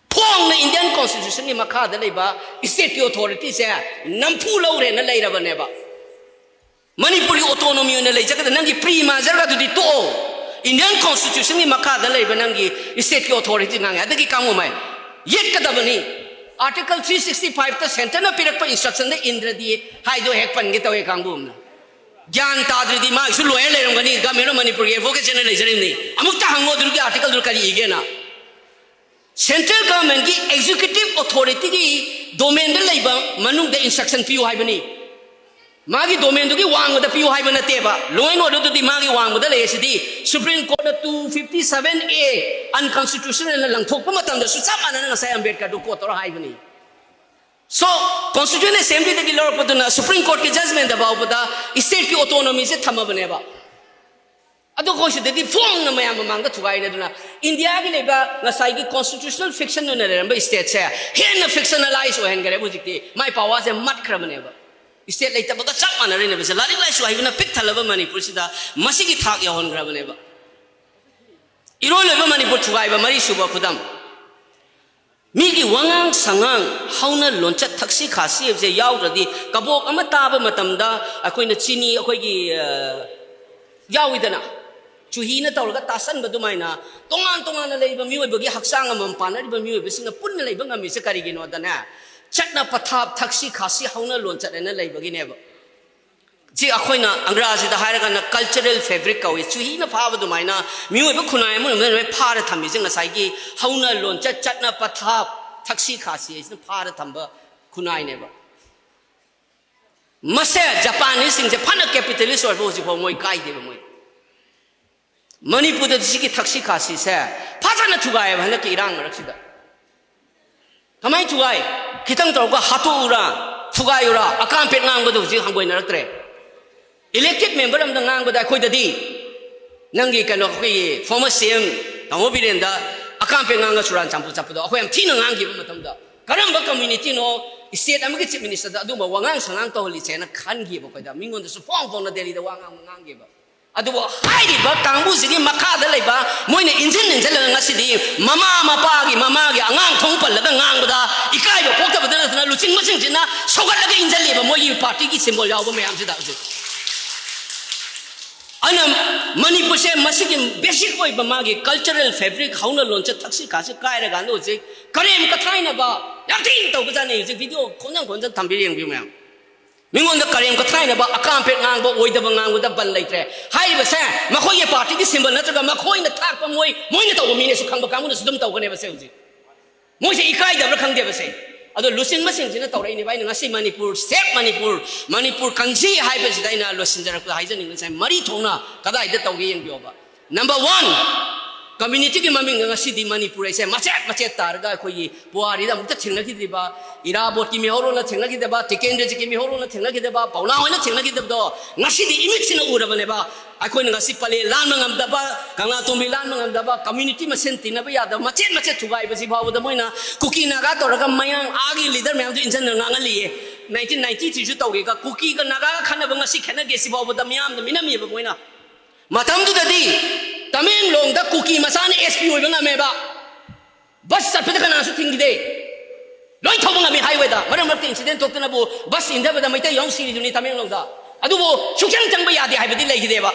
ꯐꯣꯡꯅ Indian Constitution ꯒꯤ ꯃꯈꯥꯗ ꯂꯩꯕ state ꯀꯤ authority ꯁꯦ ꯅꯝꯐꯨ ꯂꯧꯔꯦꯅ ꯂꯩꯔꯕꯅꯦꯕ. ꯃꯅꯤꯄꯨꯔꯒꯤ autonomy ꯑꯣꯏꯅ ꯂꯩꯖꯒꯗ, ꯅꯪꯒꯤ pre merger ꯒ ꯑꯗꯨꯗꯤ ꯇꯣꯛꯑꯣ. Indian Constitution ꯒꯤ ꯃꯈꯥꯗ ꯂꯩꯕ ꯅꯪꯒꯤ state ꯀꯤ authority ꯉꯥꯡꯉꯦ, ꯑꯗꯒꯤ ꯀꯥꯡꯕꯨꯃꯥꯏ ꯌꯦꯠꯀꯗꯕꯅꯤ. Article three sixty five ꯇ centre ꯅ ꯄꯤꯔꯛꯄ instruction ꯗ ꯏꯟꯗ꯭ꯔꯗꯤ ꯍꯥꯏꯗꯣ ꯍꯦꯛ ꯄꯟꯒꯦ ꯇꯧꯋꯦ ꯀꯥꯡꯕꯨ ꯑꯃꯅ. ꯒ꯭ꯌꯥꯟ ꯇꯥꯗ꯭ꯔꯗꯤ ꯃꯥꯒꯤꯁꯨ lawyer ꯂꯩꯔꯝꯒꯅꯤ, Government of ꯃꯅꯤꯄꯨꯔꯒꯤ advocate general ꯂꯩꯖꯔꯤꯕꯅꯤ. ꯑꯃꯨꯛꯇ ꯍꯪꯉꯣ ꯑꯗꯨꯒꯤ article ꯗꯨ ꯀꯔꯤ ꯏꯒꯦꯅ. Central Government ꯀꯤ executive authority ꯒꯤ domain ꯗ ꯂꯩꯕ ꯃꯅꯨꯡꯗ instruction ꯄꯤꯌꯨ ꯍꯥꯏꯕꯅꯤ. ꯃꯥꯒꯤ domain ꯗꯨꯒꯤ ꯋꯥꯡꯃꯗ ꯄꯤꯌꯨ ꯍꯥꯏꯕ ꯅꯠꯇꯦꯕ. Law and order ꯗꯨꯗꯤ ꯃꯥꯒꯤ ꯋꯥꯡꯃꯗ ꯂꯩ꯫ ꯑꯁꯤꯗꯤ Supreme Court ꯅ two fifty seven A unconstitutional ꯅ ꯂꯪꯊꯣꯛꯄ ꯃꯇꯝꯗꯁꯨ ꯆꯞ ꯃꯥꯟꯅꯅ ꯉꯁꯥꯏ ꯑꯝꯕꯦꯗꯀꯔ ꯗꯨ quote ꯇꯧꯔ ꯍꯥꯏꯕꯅꯤ. So, Constituent Assembly ꯗꯒꯤ ꯂꯧꯔꯛꯄꯗꯨꯅ Supreme Court ꯀꯤ judgment ꯗ ꯐꯥꯎꯕꯗ state ꯀꯤ autonomy ꯁꯦ ꯊꯝꯃꯕꯅꯦꯕ. ꯑꯗꯨ ꯑꯩꯈꯣꯏ ꯁꯤꯗꯗꯤ ꯐꯣꯡꯅ ꯃꯌꯥꯝ ꯃꯃꯥꯡꯗ ꯊꯨꯒꯥꯏꯅꯗꯨꯅ ꯏꯟꯗꯤꯌꯥꯒꯤ ꯂꯩꯕ ꯉꯁꯥꯏꯒꯤ constitutional fiction ꯑꯣꯏꯅ ꯂꯩꯔꯝꯕ stateꯁꯦ ꯍꯦꯟꯅ fictionalize ꯑꯣꯏꯍꯟꯈ꯭ꯔꯦꯕ꯫ ꯍꯧꯖꯤꯛꯇꯤ ꯃꯥꯏ powerꯁꯦ ꯃꯠꯈ꯭ꯔꯕꯅꯦꯕ꯫ State ꯂꯩꯇꯕꯒ ꯆꯞ ꯃꯥꯟꯅꯔꯦꯅꯦꯕ꯫ ꯂꯥꯏꯔꯤꯛ ꯂꯥꯏꯁꯨ ꯍꯩꯕꯅ ꯄꯤꯛ ꯊꯜꯂꯕ ꯃꯅꯤꯄꯨꯔꯁꯤꯗ ꯃꯁꯤꯒꯤ ꯊꯥꯛ ꯌꯧꯍꯟꯈ꯭ꯔꯕꯅꯦꯕ꯫ ꯏꯔꯣꯜꯂꯣꯏꯕ ꯃꯅꯤꯄꯨꯔ ꯊꯨꯒꯥꯏꯕ ꯃꯔꯤꯁꯨꯕ ꯈꯨꯗꯝ꯫ ꯃꯤꯒꯤ ꯋꯥꯉꯥꯡ ꯁꯉꯥꯡ, ꯍꯧꯅ ꯂꯣꯟꯆꯠ, ꯊꯛꯁꯤ ꯈꯥꯁꯤ ꯍꯥꯏꯕꯁꯦ ꯌꯥꯎꯗ꯭ꯔꯗꯤ, ꯀꯕꯣꯛ ꯑꯃ ꯇꯥꯕ ꯃꯇꯝꯗ ꯑꯩꯈꯣꯏꯅ ꯆꯤꯅꯤ, ꯑꯩꯈꯣꯏꯒꯤ, ꯑ, ꯌꯥꯎꯏꯗꯅ, ꯆꯨꯍꯤꯅ ꯇꯧꯔꯒ ꯇꯥꯁꯟꯕ ꯑꯗꯨꯃꯥꯏꯅ ꯇꯣꯉꯥꯟ ꯇꯣꯉꯥꯟꯅ ꯂꯩꯕ ꯃꯤꯑꯣꯏꯕꯒꯤ ꯍꯛꯆꯥꯡ ꯑꯃꯃꯝ ꯄꯥꯟꯅꯔꯤꯕ ꯃꯤꯑꯣꯏꯕꯁꯤꯡꯅ ꯄꯨꯟꯅ ꯂꯩꯕ ꯉꯝꯃꯤꯁꯦ ꯀꯔꯤꯒꯤꯅꯣꯗꯅꯦ, ꯆꯠꯅ ꯄꯊꯥꯞ, ꯊꯛꯁꯤ ꯈꯥꯁꯤ, ꯍꯧꯅ ꯂꯣꯟꯆꯠ ꯍꯥꯏꯅ ꯂꯩꯕꯒꯤꯅꯦꯕ꯫ ꯁꯤ ꯑꯩꯈꯣꯏꯅ ꯑꯪꯒ꯭ꯔꯥꯖꯤꯗ ꯍꯥꯏꯔꯒꯅ cultural fabric ꯀꯧꯏ꯫ ꯆꯨꯍꯤꯅ ꯐꯥꯕ ꯑꯗꯨꯃꯥꯏꯅ ꯃꯤꯑꯣꯏꯕ ꯈꯨꯟꯅꯥꯏ ꯑꯃ ꯑꯣꯏꯅ ꯂꯣꯏ ꯐꯥꯔ ꯊꯝꯃꯤꯁꯦ ꯉꯁꯥꯏꯒꯤ ꯍꯧꯅ ꯂꯣꯟꯆꯠ, ꯆꯠꯅ ꯄꯊꯥꯞ, ꯊꯛꯁꯤ ꯈꯥꯁꯤ ꯍꯥꯏꯁꯤꯅ ꯐꯥꯔ ꯊꯝꯕ ꯈꯨꯟꯅꯥꯏꯅꯦꯕ꯫ ꯃꯁꯦ ꯖꯄꯥꯅꯤꯁꯁꯤꯡꯁꯦ ꯐꯅ capitalist ꯑꯣꯏꯔꯕ ꯍꯧꯖꯤꯛꯐꯥꯎ ꯃꯣꯏ ꯀꯥꯏꯗꯦꯕ꯫ ꯃꯣꯏ ꯃꯅꯤꯄꯨꯔꯗꯗꯤ ꯁꯤꯒꯤ ꯊꯛꯁꯤ ꯈꯥꯁꯤꯁꯦ ꯐꯖꯅ ꯊꯨꯒꯥꯏꯌꯦꯕ ꯍꯟꯗꯛꯀꯤ ꯏꯔꯥꯡ ꯃꯔꯛꯁꯤꯗ꯫ ꯀꯃꯥꯏꯅ ꯊꯨꯒꯥꯏ? ꯈꯤꯇꯪ ꯇꯧꯔꯒ ꯍꯥꯠꯇꯣꯛꯎꯔꯥ, ꯊꯨꯒꯥꯏꯌꯨꯔꯥ, ꯑꯀꯥꯝꯄꯦꯠ ꯉꯥꯡꯕꯗꯣ ꯍꯧꯖꯤꯛ ꯍꯪꯒꯣꯏꯅꯔꯛꯇ꯭ꯔꯦ꯫ Elected member ꯑꯃꯗ ꯉꯥꯡꯕꯗ ꯑꯩꯈꯣꯏꯗꯗꯤ ꯅꯪꯒꯤ ꯀꯩꯅꯣ, ꯑꯩꯈꯣꯏꯒꯤ former C M ꯇꯥꯃꯣ ꯕꯤꯔꯦꯟꯗ ꯑꯀꯥꯝꯄꯦꯠ ꯉꯥꯡꯉ ꯆꯨꯔꯥꯟ ꯆꯥꯟꯄꯨ ꯆꯠꯄꯗꯣ ꯑꯩꯈꯣꯏ ꯌꯥꯝ ꯊꯤꯅ ꯉꯥꯡꯈꯤꯕ ꯃꯇꯝꯗ, ꯀꯔꯝꯕ communityꯅꯣ state ꯑꯃꯒꯤ chief ministerꯗ ꯑꯗꯨꯝꯕ ꯋꯥꯉꯥꯡ ꯁꯉꯥꯡ ꯇꯧꯍꯜꯂꯤꯁꯦꯅ ꯈꯟꯈꯤꯕ ꯑꯩꯈꯣꯏꯗ꯫ ꯃꯤꯉꯣꯟꯗꯁꯨ ꯐꯣꯡ ꯐꯣꯡꯅ ꯗꯦꯜꯂꯤꯗ ꯋꯥ ꯉꯥꯡꯕ ꯉꯥꯡꯈꯤꯕ꯫ ꯑꯗꯨꯕꯨ ꯍꯥꯏꯔꯤꯕ ꯀꯥꯡꯕꯨꯁꯤꯒꯤ ꯃꯈꯥꯗ ꯂꯩꯕ ꯃꯣꯏꯅ ꯏꯟꯁꯤꯟ ꯏꯟꯁꯤꯜꯂꯒ ꯉꯁꯤꯗꯤ ꯃꯃꯥ ꯃꯄꯥꯒꯤ, ꯃꯃꯥꯒꯤ ꯑꯉꯥꯡ ꯊꯣꯡ ꯄꯜꯂꯒ ꯉꯥꯡꯕꯗ ꯏꯀꯥꯏꯕ ꯄꯣꯛꯇꯕꯗ ꯅꯠꯇꯅ ꯂꯨꯆꯤꯡꯕꯁꯤꯡꯁꯤꯅ ꯁꯧꯒꯠꯂꯒ ꯏꯟꯁꯤꯜꯂꯤꯕ ꯃꯣꯏꯒꯤ partyꯒꯤ symbol ꯌꯥꯎꯕ ꯃꯌꯥꯝꯁꯤꯗ ꯍꯧꯖꯤꯛ꯫ ꯑꯗꯨꯅ ꯃꯅꯤꯄꯨꯔꯁꯦ ꯃꯁꯤꯒꯤ basic ꯑꯣꯏꯕ ꯃꯥꯒꯤ cultural fabric, ꯍꯧꯅ ꯂꯣꯟꯆꯠ, ꯊꯛꯁꯤ ꯈꯥꯁꯤ ꯀꯥꯏꯔꯀꯥꯟꯗ ꯍꯧꯖꯤꯛ ꯀꯔꯦꯝ ꯀꯊꯥꯏꯅꯕ ꯌꯥꯝ ꯊꯤꯅ ꯇꯧꯕꯖꯥꯠꯅꯤ꯫ ꯍꯧꯖꯤꯛ video ꯈꯣꯟꯖꯪ ꯈꯣꯟꯖꯪ ꯊꯝꯕꯤꯔ ꯌꯦꯡꯕꯤꯌꯨ ꯃꯌꯥꯝ꯫ ꯃꯤꯉꯣꯟꯗ ꯀꯔꯦꯝ ꯀꯊꯥꯏꯅꯕ, ꯑꯀꯥꯝꯄꯦꯠ ꯉꯥꯡꯕ, ꯑꯣꯏꯗꯕ ꯉꯥꯡꯕꯗ ꯕꯟ ꯂꯩꯇ꯭ꯔꯦ꯫ ꯍꯥꯏꯔꯤꯕꯁꯦ ꯃꯈꯣꯏꯒꯤ partyꯒꯤ symbol ꯅꯠꯇ꯭ꯔꯒ ꯃꯈꯣꯏꯅ ꯊꯥꯛꯄ, ꯃꯣꯏ, ꯃꯣꯏꯅ ꯇꯧꯕ ꯃꯤꯅꯁꯨ ꯈꯪꯕ ꯀꯥꯡꯕꯨꯅꯁꯨ ꯑꯗꯨꯝ ꯇꯧꯒꯅꯦꯕ ꯁꯦ ꯍꯧꯖꯤꯛ꯫ ꯃꯣꯏꯁꯦ ꯏꯀꯥꯏꯗꯕ꯭ꯔꯥ ꯈꯪꯗꯦꯕ ꯁꯦ꯫ ꯑꯗꯣ ꯂꯨꯆꯤꯡꯕꯁꯤꯡꯁꯤꯅ ꯇꯧꯔꯛꯏꯅꯦꯕ꯫ ꯑꯩꯅ ꯉꯁꯤ ꯃꯅꯤꯄꯨꯔ, ꯁꯦꯞ ꯃꯅꯤꯄꯨꯔ, ꯃꯅꯤꯄꯨꯔ ꯀꯟꯁꯤ ꯍꯥꯏꯕꯁꯤꯗ ꯑꯩꯅ ꯂꯣꯏꯁꯤꯟꯖꯔꯛꯄꯗ ꯍꯥꯏꯖꯅꯤꯡꯕꯁꯦ ꯃꯔꯤ ꯊꯣꯛꯅ ꯀꯗꯥꯏꯗ ꯇꯧꯒꯦ ꯌꯦꯡꯕꯤꯌꯣꯕ꯫ Number one, ꯀꯝꯃ꯭ꯌꯨꯅꯤꯇꯤꯒꯤ ꯃꯃꯤꯡꯗ ꯉꯁꯤꯗꯤ ꯃꯅꯤꯄꯨꯔ ꯑꯩꯁꯦ ꯃꯆꯦꯠ ꯃꯆꯦꯠ ꯇꯥꯔꯒ ꯑꯩꯈꯣꯏꯒꯤ ꯄꯨꯋꯥꯔꯤꯗ ꯑꯃꯨꯛꯇ ꯊꯦꯡꯅꯈꯤꯗ꯭ꯔꯤꯕ, ꯏꯔꯥꯕꯣꯠꯀꯤ ꯃꯤꯍꯧꯔꯣꯜꯅ ꯊꯦꯡꯅꯈꯤꯗꯕ, ꯇꯤꯀꯦꯟꯗ꯭ꯔꯖꯤꯠꯀꯤ ꯃꯤꯍꯧꯔꯣꯜꯅ ꯊꯦꯡꯅꯈꯤꯗꯕ, ꯄꯥꯎꯅꯥ ꯍꯣꯏꯅ ꯊꯦꯡꯅꯈꯤꯗꯕꯗꯣ ꯉꯁꯤꯗꯤ ꯏꯃꯤꯠꯁꯤꯅ ꯎꯔꯕꯅꯦꯕ꯫ ꯑꯩꯈꯣꯏꯅ ꯉꯁꯤ ꯄꯂꯦꯜ ꯂꯥꯟꯕ ꯉꯝꯗꯕ, ꯀꯪꯂꯥꯇꯣꯡꯕꯤ ꯂꯥꯟꯕ ꯉꯝꯗꯕ, ꯀꯝꯃ꯭ꯌꯨꯅꯤꯇꯤ ꯃꯁꯦꯟ ꯇꯤꯟꯅꯕ ꯌꯥꯗꯕ, ꯃꯆꯦꯠ ꯃꯆꯦꯠ ꯊꯨꯒꯥꯏꯕꯁꯤ ꯐꯥꯎꯕꯗ ꯃꯣꯏꯅ ꯀꯨꯀꯤ ꯅꯥꯒꯥ ꯇꯧꯔꯒ ꯃꯌꯥꯡ ꯑꯥꯒꯤ ꯂꯤꯗꯔ ꯃꯌꯥꯝꯗꯨ ꯏꯟꯖꯟꯅ ꯉꯥꯡꯍꯜꯂꯤꯌꯦ꯫ ꯅꯥꯏꯟꯇꯤꯟ ꯅꯥꯏꯟꯇꯤ ꯊ꯭ꯔꯤꯁꯨ ꯇꯧꯈꯤꯒ ꯀꯨꯀꯤꯒ ꯅꯥꯒꯥꯒ ꯈꯠꯅꯕ ꯉꯁꯤ ꯈꯦꯠꯅꯒꯦ ꯁꯤ ꯐꯥꯎꯕꯗ ꯃꯤꯌꯥꯝꯅ ꯃꯤꯅꯝꯃꯤꯕ ꯃꯣꯏꯅ꯫ ꯃꯇꯝꯗꯨꯗꯗꯤ ꯇꯃꯦꯡꯂꯣꯡꯗ ꯀꯨꯀꯤ ꯃꯆꯥꯅ ꯑꯦꯁ ꯄꯤ ꯑꯣꯏꯕ ꯉꯝꯃꯦꯕ꯫ ꯕꯁ ꯆꯠꯄꯗ ꯀꯅꯥꯁꯨ ꯊꯤꯡꯈꯤꯗꯦ꯫ ꯂꯣꯏ ꯊꯧꯕ ꯉꯝꯃꯤ ꯍꯥꯏꯋꯦꯗ꯫ ꯃꯔꯛ ꯃꯔꯛꯇ ꯏꯟꯁꯤꯗꯦꯟ ꯊꯣꯛꯇꯅꯕꯨ ꯕꯁ ꯏꯟꯊꯕꯗ ꯃꯩꯇꯩ ꯌꯥꯎ ꯁꯤꯔꯤꯗꯨꯅꯤ ꯇꯃꯦꯡꯂꯣꯡꯗ꯫ ꯑꯗꯨꯕꯨ ꯁꯨꯛꯆꯪ ꯆꯪꯕ ꯌꯥꯗꯦ ꯍꯥꯏꯕꯗꯤ ꯂꯩꯈꯤꯗꯦꯕ꯫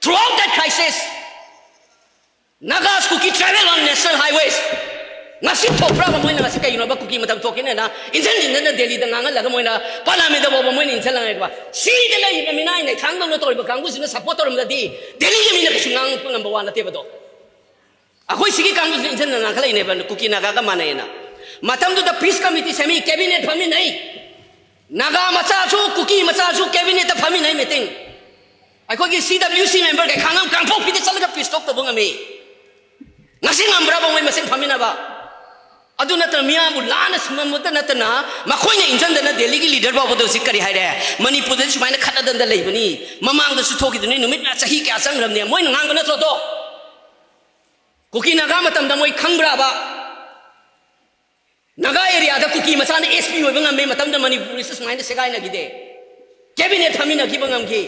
Throughout that crisis, Nagas Kuki travel on national highways꯫ ꯉꯁꯤ ꯊꯣꯛꯄ꯭ꯔꯕ ꯃꯣꯏꯅ ꯉꯁꯤ ꯀꯩꯒꯤꯅꯣꯕ ꯀꯨꯀꯤ ꯃꯇꯝ ꯊꯣꯛꯀꯦꯅ ꯏꯟꯖꯟ ꯏꯟꯖꯟꯅ ꯗꯦꯜꯂꯤꯗ ꯉꯥꯡꯍꯜꯂꯒ ꯃꯣꯏꯅ ꯄꯥꯔꯂꯥꯃꯦꯟꯗ ꯐꯥꯎꯕ ꯃꯣꯏꯅ ꯏꯟꯁꯤꯜꯂꯉꯛꯄ? ꯁꯤꯗ ꯂꯩꯔꯤꯕ ꯃꯤꯅꯥꯏ ꯅꯩꯊꯥꯡꯗꯧꯅ ꯇꯧꯔꯤꯕ ꯀꯥꯡꯕꯨꯁꯤꯅ ꯁꯞꯄꯣꯔꯠ ꯇꯧꯔꯝꯗꯗꯤ ꯗꯦꯜꯂꯤꯒꯤ ꯃꯤꯅ ꯀꯩꯁꯨ ꯉꯥꯡꯉꯛꯄ ꯉꯝꯕ ꯋꯥ ꯅꯠꯇꯦꯕꯗꯣ꯫ ꯑꯩꯈꯣꯏ ꯁꯤꯒꯤ ꯀꯥꯡꯕꯨꯁꯤꯅ ꯏꯟꯖꯟꯅ ꯉꯥꯡꯈꯠꯂꯛꯏꯅꯦꯕ, ꯀꯨꯀꯤ ꯅꯥꯒꯥꯒ ꯃꯥꯟꯅꯩꯅ꯫ ꯃꯇꯝꯗꯨꯗ ꯄꯤꯁ ꯀꯃꯤꯇꯤ ꯁꯦꯝꯃꯤ, ꯀꯦꯕꯤꯅꯦꯠ ꯐꯝꯃꯤꯟꯅꯩ꯫ ꯅꯥꯒꯥ ꯃꯆꯥꯁꯨ ꯀꯨꯀꯤ ꯃꯆꯥꯁꯨ ꯀꯦꯕꯤꯅꯦꯠꯇ ꯐꯝꯃꯤꯟꯅꯩ ꯃꯤꯇꯤꯡ꯫ ꯑꯩꯈꯣꯏꯒꯤ ꯁꯤ ꯗꯕ꯭ꯂꯤꯎ ꯁꯤ ꯃꯦꯝꯕꯔ ꯀꯩꯈꯥꯉꯝ ꯀꯥꯡꯄꯣꯛꯄꯤꯗ ꯆꯠꯂꯒ ꯄꯤꯁ ꯇꯣꯛ ꯇꯧꯕ ꯉꯝꯃꯤ꯫ ꯉꯁꯤ ꯉꯝꯕ꯭ꯔꯕ ꯃꯣꯏ ꯃꯁꯦꯟ ꯐꯝꯃꯤꯟꯅꯕ? ꯑꯗꯨ ꯅꯠꯇꯅ ꯃꯤꯌꯥꯝꯕꯨ ꯂꯥꯟꯅ ꯁꯨꯝꯃꯝꯕꯇ ꯅꯠꯇꯅ ꯃꯈꯣꯏꯅ ꯏꯟꯖꯟꯗꯅ ꯗꯦꯜꯂꯤꯒꯤ ꯂꯤꯗꯔ ꯐꯥꯎꯕꯗ ꯍꯧꯖꯤꯛ ꯀꯔꯤ ꯍꯥꯏꯔꯦ? ꯃꯅꯤꯄꯨꯔꯗ ꯁꯨꯃꯥꯏꯅ ꯈꯠꯅꯗꯅ ꯂꯩꯕꯅꯤ, ꯃꯃꯥꯡꯗꯁꯨ ꯊꯣꯛꯈꯤꯗꯨꯅꯤ, ꯅꯨꯃꯤꯠ ꯆꯍꯤ ꯀꯌꯥ ꯆꯪꯈ꯭ꯔꯕꯅꯤ, ꯃꯣꯏꯅ ꯉꯥꯡꯕ ꯅꯠꯇ꯭ꯔꯣꯗꯣ? ꯀꯨꯀꯤ ꯅꯥꯒꯥ ꯃꯇꯝꯗ ꯃꯣꯏ ꯈꯪꯕ꯭ꯔꯕ? ꯅꯥꯒꯥ ꯑꯦꯔꯤꯌꯥꯗ ꯀꯨꯀꯤ ꯃꯆꯥꯅ ꯑꯦꯁ ꯄꯤ ꯑꯣꯏꯕ ꯉꯝꯃꯦ ꯃꯇꯝꯗ ꯃꯅꯤꯄꯨꯔꯁꯤ ꯁꯨꯃꯥꯏꯅ ꯁꯦꯒꯥꯏꯅꯈꯤꯗꯦ꯫ ꯀꯦꯕꯤꯅꯦꯠ ꯐꯝꯃꯤꯟꯅꯈꯤꯕ ꯉꯝꯈꯤ꯫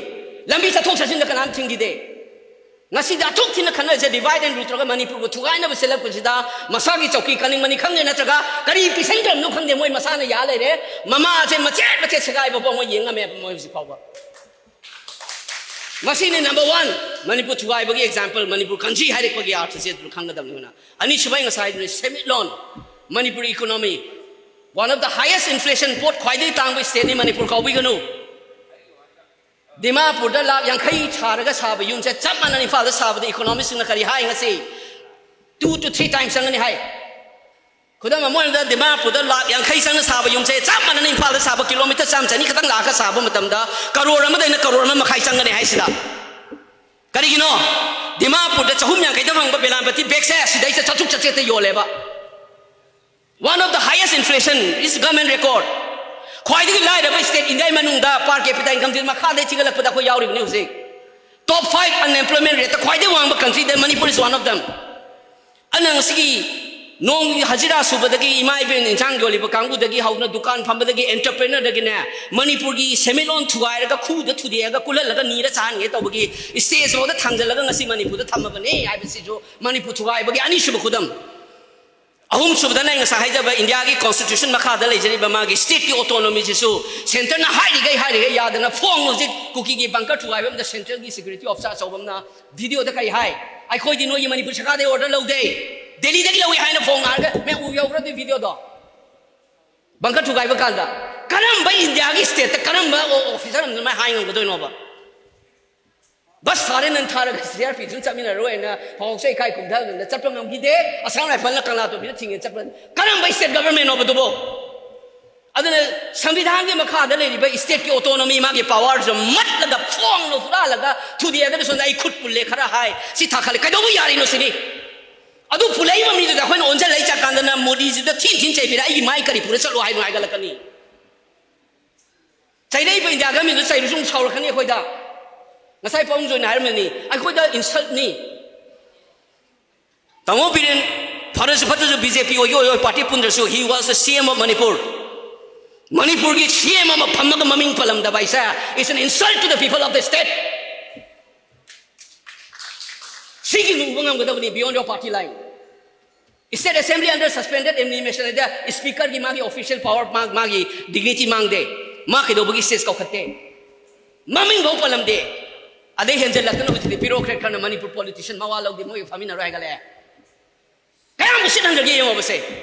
ꯂꯝꯕꯤ ꯆꯠꯊꯣꯛ ꯆꯠꯁꯤꯟꯗ ꯀꯅꯥꯝ ꯊꯤꯡꯈꯤꯗꯦ꯫ ꯉꯁꯤꯗ ꯑꯊꯨꯛ ꯊꯤꯅ ꯈꯟꯅꯔꯤꯁꯦ, divide and rule ꯇꯧꯔꯒ ꯃꯅꯤꯄꯨꯔꯕꯨ ꯊꯨꯒꯥꯏꯅꯕ ꯁꯤꯜꯂꯛꯄꯁꯤꯗ ꯃꯁꯥꯒꯤ ꯆꯧꯀꯤ ꯀꯟꯅꯤꯡꯕꯅꯤ ꯈꯪꯗꯦ, ꯅꯠꯇ꯭ꯔꯒ ꯀꯔꯤ ꯄꯤꯁꯟꯈ꯭ꯔꯕꯅꯣ ꯈꯪꯗꯦ, ꯃꯣꯏ ꯃꯁꯥꯅ ꯌꯥ ꯂꯩꯔꯦ꯫ ꯃꯃꯥꯁꯦ ꯃꯆꯦꯠ ꯃꯆꯦꯠ ꯁꯦꯒꯥꯏꯕ ꯐꯥꯎ ꯃꯣꯏ ꯌꯦꯡ ꯉꯝꯃꯦꯕ ꯃꯣꯏ ꯍꯧꯖꯤꯛ ꯐꯥꯎꯕ꯫ ꯃꯁꯤꯅꯤ number one, Manipur ꯊꯨꯒꯥꯏꯕꯒꯤ example, Manipur ꯈꯪꯁꯤ ꯍꯥꯏꯔꯛꯄꯒꯤ ꯑꯥꯔꯊꯁꯦ ꯑꯗꯨ ꯈꯪꯒꯗꯕꯅꯤ꯫ ꯑꯩꯈꯣꯏꯅ ꯑꯅꯤꯁꯨꯕ ꯑꯩ ꯉꯁꯥꯏ ꯍꯥꯏꯗꯨꯅꯤ, ꯁꯦꯟꯃꯤꯠꯂꯣꯟ, Manipur economy, one of the highest inflation, ꯄꯣꯠ ꯈ꯭ꯋꯥꯏꯗꯒꯤ ꯇꯥꯡꯕ stateꯅꯤ ꯃꯅꯤꯄꯨꯔ, ꯀꯥꯎꯕꯤꯒꯅꯨ꯫ ꯗꯤꯃꯥꯄꯨꯔꯗ ꯂꯥꯛ ꯌꯥꯡꯈꯩ ꯁꯥꯔꯒ ꯁꯥꯕ ꯌꯨꯝꯁꯦ ꯆꯞ ꯃꯥꯟꯅꯅ ꯏꯝꯐꯥꯜꯗ ꯁꯥꯕꯗ economistꯁꯤꯡꯅ ꯀꯔꯤ ꯍꯥꯏ ꯉꯁꯤ? Two to three times ꯆꯪꯒꯅꯤ ꯍꯥꯏ꯫ ꯈꯨꯗꯝ ꯑꯃ ꯑꯣꯏꯅ ꯗꯤꯃꯥꯄꯨꯔꯗ ꯂꯥꯛ ꯌꯥꯡꯈꯩ ꯆꯪꯅ ꯁꯥꯕ ꯌꯨꯝꯁꯦ ꯆꯞ ꯃꯥꯟꯅꯅ ꯏꯝꯐꯥꯜꯗ ꯁꯥꯕ ꯀꯤꯂꯣꯃꯤꯇꯔ ꯆꯥꯝꯃ ꯆꯅꯤ ꯈꯛꯇꯪ ꯂꯥꯛꯑꯒ ꯁꯥꯕ ꯃꯇꯝꯗ ꯀꯔꯣꯔ ꯑꯃꯗꯩꯅ ꯀꯔꯣꯔ ꯑꯃ ꯃꯈꯥꯏ ꯆꯪꯒꯅꯤ ꯍꯥꯏꯁꯤꯗ꯫ ꯀꯔꯤꯒꯤꯅꯣ? ꯗꯤꯃꯥꯄꯨꯔꯗ ꯆꯍꯨꯝ ꯌꯥꯡꯈꯩꯗ ꯐꯪꯕ ꯕꯦꯂꯥꯟꯄꯇꯤ ꯕꯦꯒꯁꯦ ꯁꯤꯗꯩꯁꯤꯗ ꯆꯥꯇ꯭ꯔꯨꯛ ꯆꯥꯇ꯭ꯔꯦꯠꯇ ꯌꯣꯜꯂꯦꯕ꯫ One of the highest inflation is government record. ꯈ꯭ꯋꯥꯏꯗꯒꯤ ꯂꯥꯏꯔꯕ state India ꯃꯅꯨꯡꯗ per capita income ꯗꯤ ꯃꯈꯥꯗꯩ ꯊꯤꯒꯠꯂꯛꯄꯗ ꯑꯩꯈꯣꯏ ꯌꯥꯎꯔꯤꯕꯅꯤ ꯍꯧꯖꯤꯛ꯫ Top five unemployment rate ꯈ꯭ꯋꯥꯏꯗꯒꯤ ꯋꯥꯡꯕ country the Manipur is one of them. ꯑꯗꯨꯅ ꯉꯁꯤꯒꯤ ꯅꯣꯡꯃꯒꯤ ꯍꯖꯤꯔꯥ ꯁꯨꯕꯗꯒꯤ, ꯏꯃꯥ ꯏꯕꯦꯟ ꯏꯟꯁꯥꯡ ꯌꯣꯜꯂꯤꯕ ꯀꯥꯡꯕꯨꯗꯒꯤ ꯍꯧꯅ ꯗꯨꯀꯥꯟ ꯐꯝꯕꯗꯒꯤ entrepreneur ꯗꯒꯤꯅꯦ, ꯃꯅꯤꯄꯨꯔꯒꯤ ꯁꯦꯟꯃꯤꯠꯂꯣꯟ ꯊꯨꯒꯥꯏꯔꯒ ꯈꯨꯗ ꯊꯨꯗꯦꯛꯑꯒ ꯀꯨꯜꯍꯜꯂꯒ ꯅꯤꯔ ꯆꯥꯍꯟꯒꯦ ꯇꯧꯕꯒꯤ stage ꯐꯥꯎꯗ ꯊꯥꯡꯖꯜꯂꯒ ꯉꯁꯤ ꯃꯅꯤꯄꯨꯔꯗ ꯊꯝꯃꯕꯅꯦ ꯍꯥꯏꯕꯁꯤꯁꯨ ꯃꯅꯤꯄꯨꯔ ꯊꯨꯒꯥꯏꯕꯒꯤ ꯑꯅꯤꯁꯨꯕ ꯈꯨꯗꯝ꯫ ꯑꯍꯨꯝꯁꯨꯕꯗꯅ ꯑꯩ ꯉꯁꯥꯏ ꯍꯥꯏꯖꯕ ꯏꯟꯗꯤꯌꯥꯒꯤ constitution ꯃꯈꯥꯗ ꯂꯩꯖꯔꯤꯕ ꯃꯥꯒꯤ state ꯀꯤ autonomy ꯁꯤꯁꯨ centre ꯅ ꯍꯥꯏꯔꯤꯈꯩ ꯍꯥꯏꯔꯤꯈꯩ ꯌꯥꯗꯅ ꯐꯣꯡ ꯍꯧꯖꯤꯛ ꯀꯨꯀꯤꯒꯤ bunker ꯊꯨꯒꯥꯏꯕ ꯑꯃꯗ central ꯒꯤ security officer ꯑꯆꯧꯕ ꯑꯃꯅ video ꯗ ꯀꯔꯤ ꯍꯥꯏ? ꯑꯩꯈꯣꯏꯗꯤ ꯅꯣꯏꯒꯤ ꯃꯅꯤꯄꯨꯔ ꯁꯔꯀꯥꯔꯗꯒꯤ order ꯂꯧꯗꯦ, ꯗꯦꯜꯂꯤꯗꯒꯤ ꯂꯧꯏ ꯍꯥꯏꯅ ꯐꯣꯡ ꯉꯥꯔꯒ ꯃꯌꯥꯝ ꯎ ꯌꯧꯈ꯭ꯔꯗꯤ video ꯗꯣ꯫ Bunker ꯊꯨꯒꯥꯏꯕ ꯀꯥꯟꯗ ꯀꯔꯝꯕ ꯏꯟꯗꯤꯌꯥꯒꯤ state ꯇ ꯀꯔꯝꯕ ꯑꯣ-, officer ꯑꯃꯅ ꯑꯗꯨꯃꯥꯏꯅ ꯍꯥꯏ ꯉꯝꯒꯗꯣꯏꯅꯣꯕ? Bus ꯊꯥꯔꯦ ꯅꯪ ꯊꯥꯔꯒ C R P F ꯗꯨꯅ ꯆꯠꯃꯤꯟꯅꯔꯣꯏꯅ ꯐꯥꯎꯁꯦ ꯏꯀꯥꯏ ꯈꯨꯝꯊꯗꯅ ꯆꯠꯄ ꯉꯝꯈꯤꯗꯦ꯫ ꯑꯁꯥꯝ ꯔꯥꯏꯐꯜꯅ ꯀꯪꯂꯥꯇꯣꯝꯕꯤꯗ ꯊꯤꯡꯉꯦ ꯆꯠꯄ ꯀꯔꯝꯕ state government ꯅꯣꯕ ꯑꯗꯨꯕꯨ? ꯑꯗꯨꯅ ꯁꯪꯕꯤꯙꯥꯟꯒꯤ ꯃꯈꯥꯗ ꯂꯩꯔꯤꯕ state ꯀꯤ autonomy ꯃꯥꯒꯤ power ꯁꯨ ꯃꯠꯂꯒ ꯐꯣꯡꯅ ꯍꯨꯔꯥꯜꯂꯒ ꯊꯨꯗꯦꯛꯑꯒ ꯁꯣꯝꯗ ꯑꯩ ꯈꯨꯠ ꯄꯨꯜꯂꯦ ꯈꯔ ꯍꯥꯏ, ꯁꯤ ꯊꯥꯈꯠꯂꯦ, ꯀꯩꯗꯧꯕ ꯌꯥꯔꯤꯅꯣ ꯁꯤꯅꯤ? ꯑꯗꯨ ꯄꯨꯜꯂꯛꯏꯕ ꯃꯤꯗꯨꯗ ꯑꯩꯈꯣꯏꯅ ꯑꯣꯟꯁꯤꯜꯂꯛꯏ ꯆꯠꯀꯥꯟꯗꯅ ꯃꯣꯗꯤꯁꯤꯗ ꯊꯤꯟ ꯊꯤꯟ ꯆꯩꯕꯤꯔꯦ, "ꯑꯩꯒꯤ ꯃꯥꯏ ꯀꯔꯤ ꯄꯨꯔ ꯆꯠꯂꯣ ꯍꯥꯏꯅꯣ?" ꯍꯥꯏꯒꯠꯂꯛꯀꯅꯤ꯫ ꯆꯩꯔꯛꯏꯕ ꯏꯟꯗꯤꯌꯥ ꯒꯃꯦꯟꯗꯨ ꯆꯩꯔꯁꯨ ꯑꯃꯨꯛ ꯁꯥꯎꯔꯛꯀꯅꯤ ꯑꯩꯈꯣꯏꯗ꯫ ꯉꯁꯥꯏ ꯄꯥꯕꯨꯡ ꯖꯣꯏꯅ ꯍꯥꯏꯔꯝꯃꯤꯅꯤ, ꯑꯩꯈꯣꯏꯗ insult ꯅꯤ꯫ ꯇꯥꯃꯣ ꯕꯤꯔꯦꯟ, ꯐꯔꯁꯨ ꯐꯠꯇ꯭ꯔꯁꯨ B J P ꯑꯣꯏꯒꯦ ꯑꯣꯏꯔꯣꯏ, party ꯄꯨꯟꯗ꯭ꯔꯁꯨ, he was the C M of Manipur. ꯃꯅꯤꯄꯨꯔꯒꯤ C M ꯑꯃ ꯐꯝꯃꯒ ꯃꯃꯤꯡ ꯄꯜꯂꯝꯗꯕ ꯍꯥꯏꯁꯦ is an insult to the people of the state. ꯁꯤꯒꯤ ꯂꯨꯕ ꯉꯝꯒꯗꯕꯅꯤ beyond your party line. State Assembly under suspended animation ꯍꯥꯏꯗ speaker ꯒꯤ ꯃꯥꯒꯤ official power ꯃꯥ-, ꯃꯥꯒꯤ dignity ꯃꯥꯡꯗꯦ꯫ ꯃꯥ ꯀꯩꯗꯧꯕꯒꯤ stage ꯀꯧꯈꯠꯇꯦ? ꯃꯃꯤꯡ ꯐꯥꯎ ꯄꯜꯂꯝꯗꯦ꯫ ꯑꯗꯩ ꯍꯦꯟꯖꯜꯂꯛꯇꯅ ꯍꯧꯖꯤꯛꯇꯤ bureaucrat ꯈꯔꯅ ꯃꯅꯤꯄꯨꯔ politician ꯃꯋꯥ ꯂꯧꯗꯦ, ꯃꯣꯏꯒ ꯐꯝꯃꯤꯟꯅꯔꯣꯏ ꯍꯥꯏꯒꯠꯂꯛꯑꯦ꯫ ꯀꯌꯥꯝ ꯎꯁꯤꯠꯍꯟꯗ꯭ꯔꯒꯦ ꯌꯦꯡꯉꯣꯕꯁꯦ꯫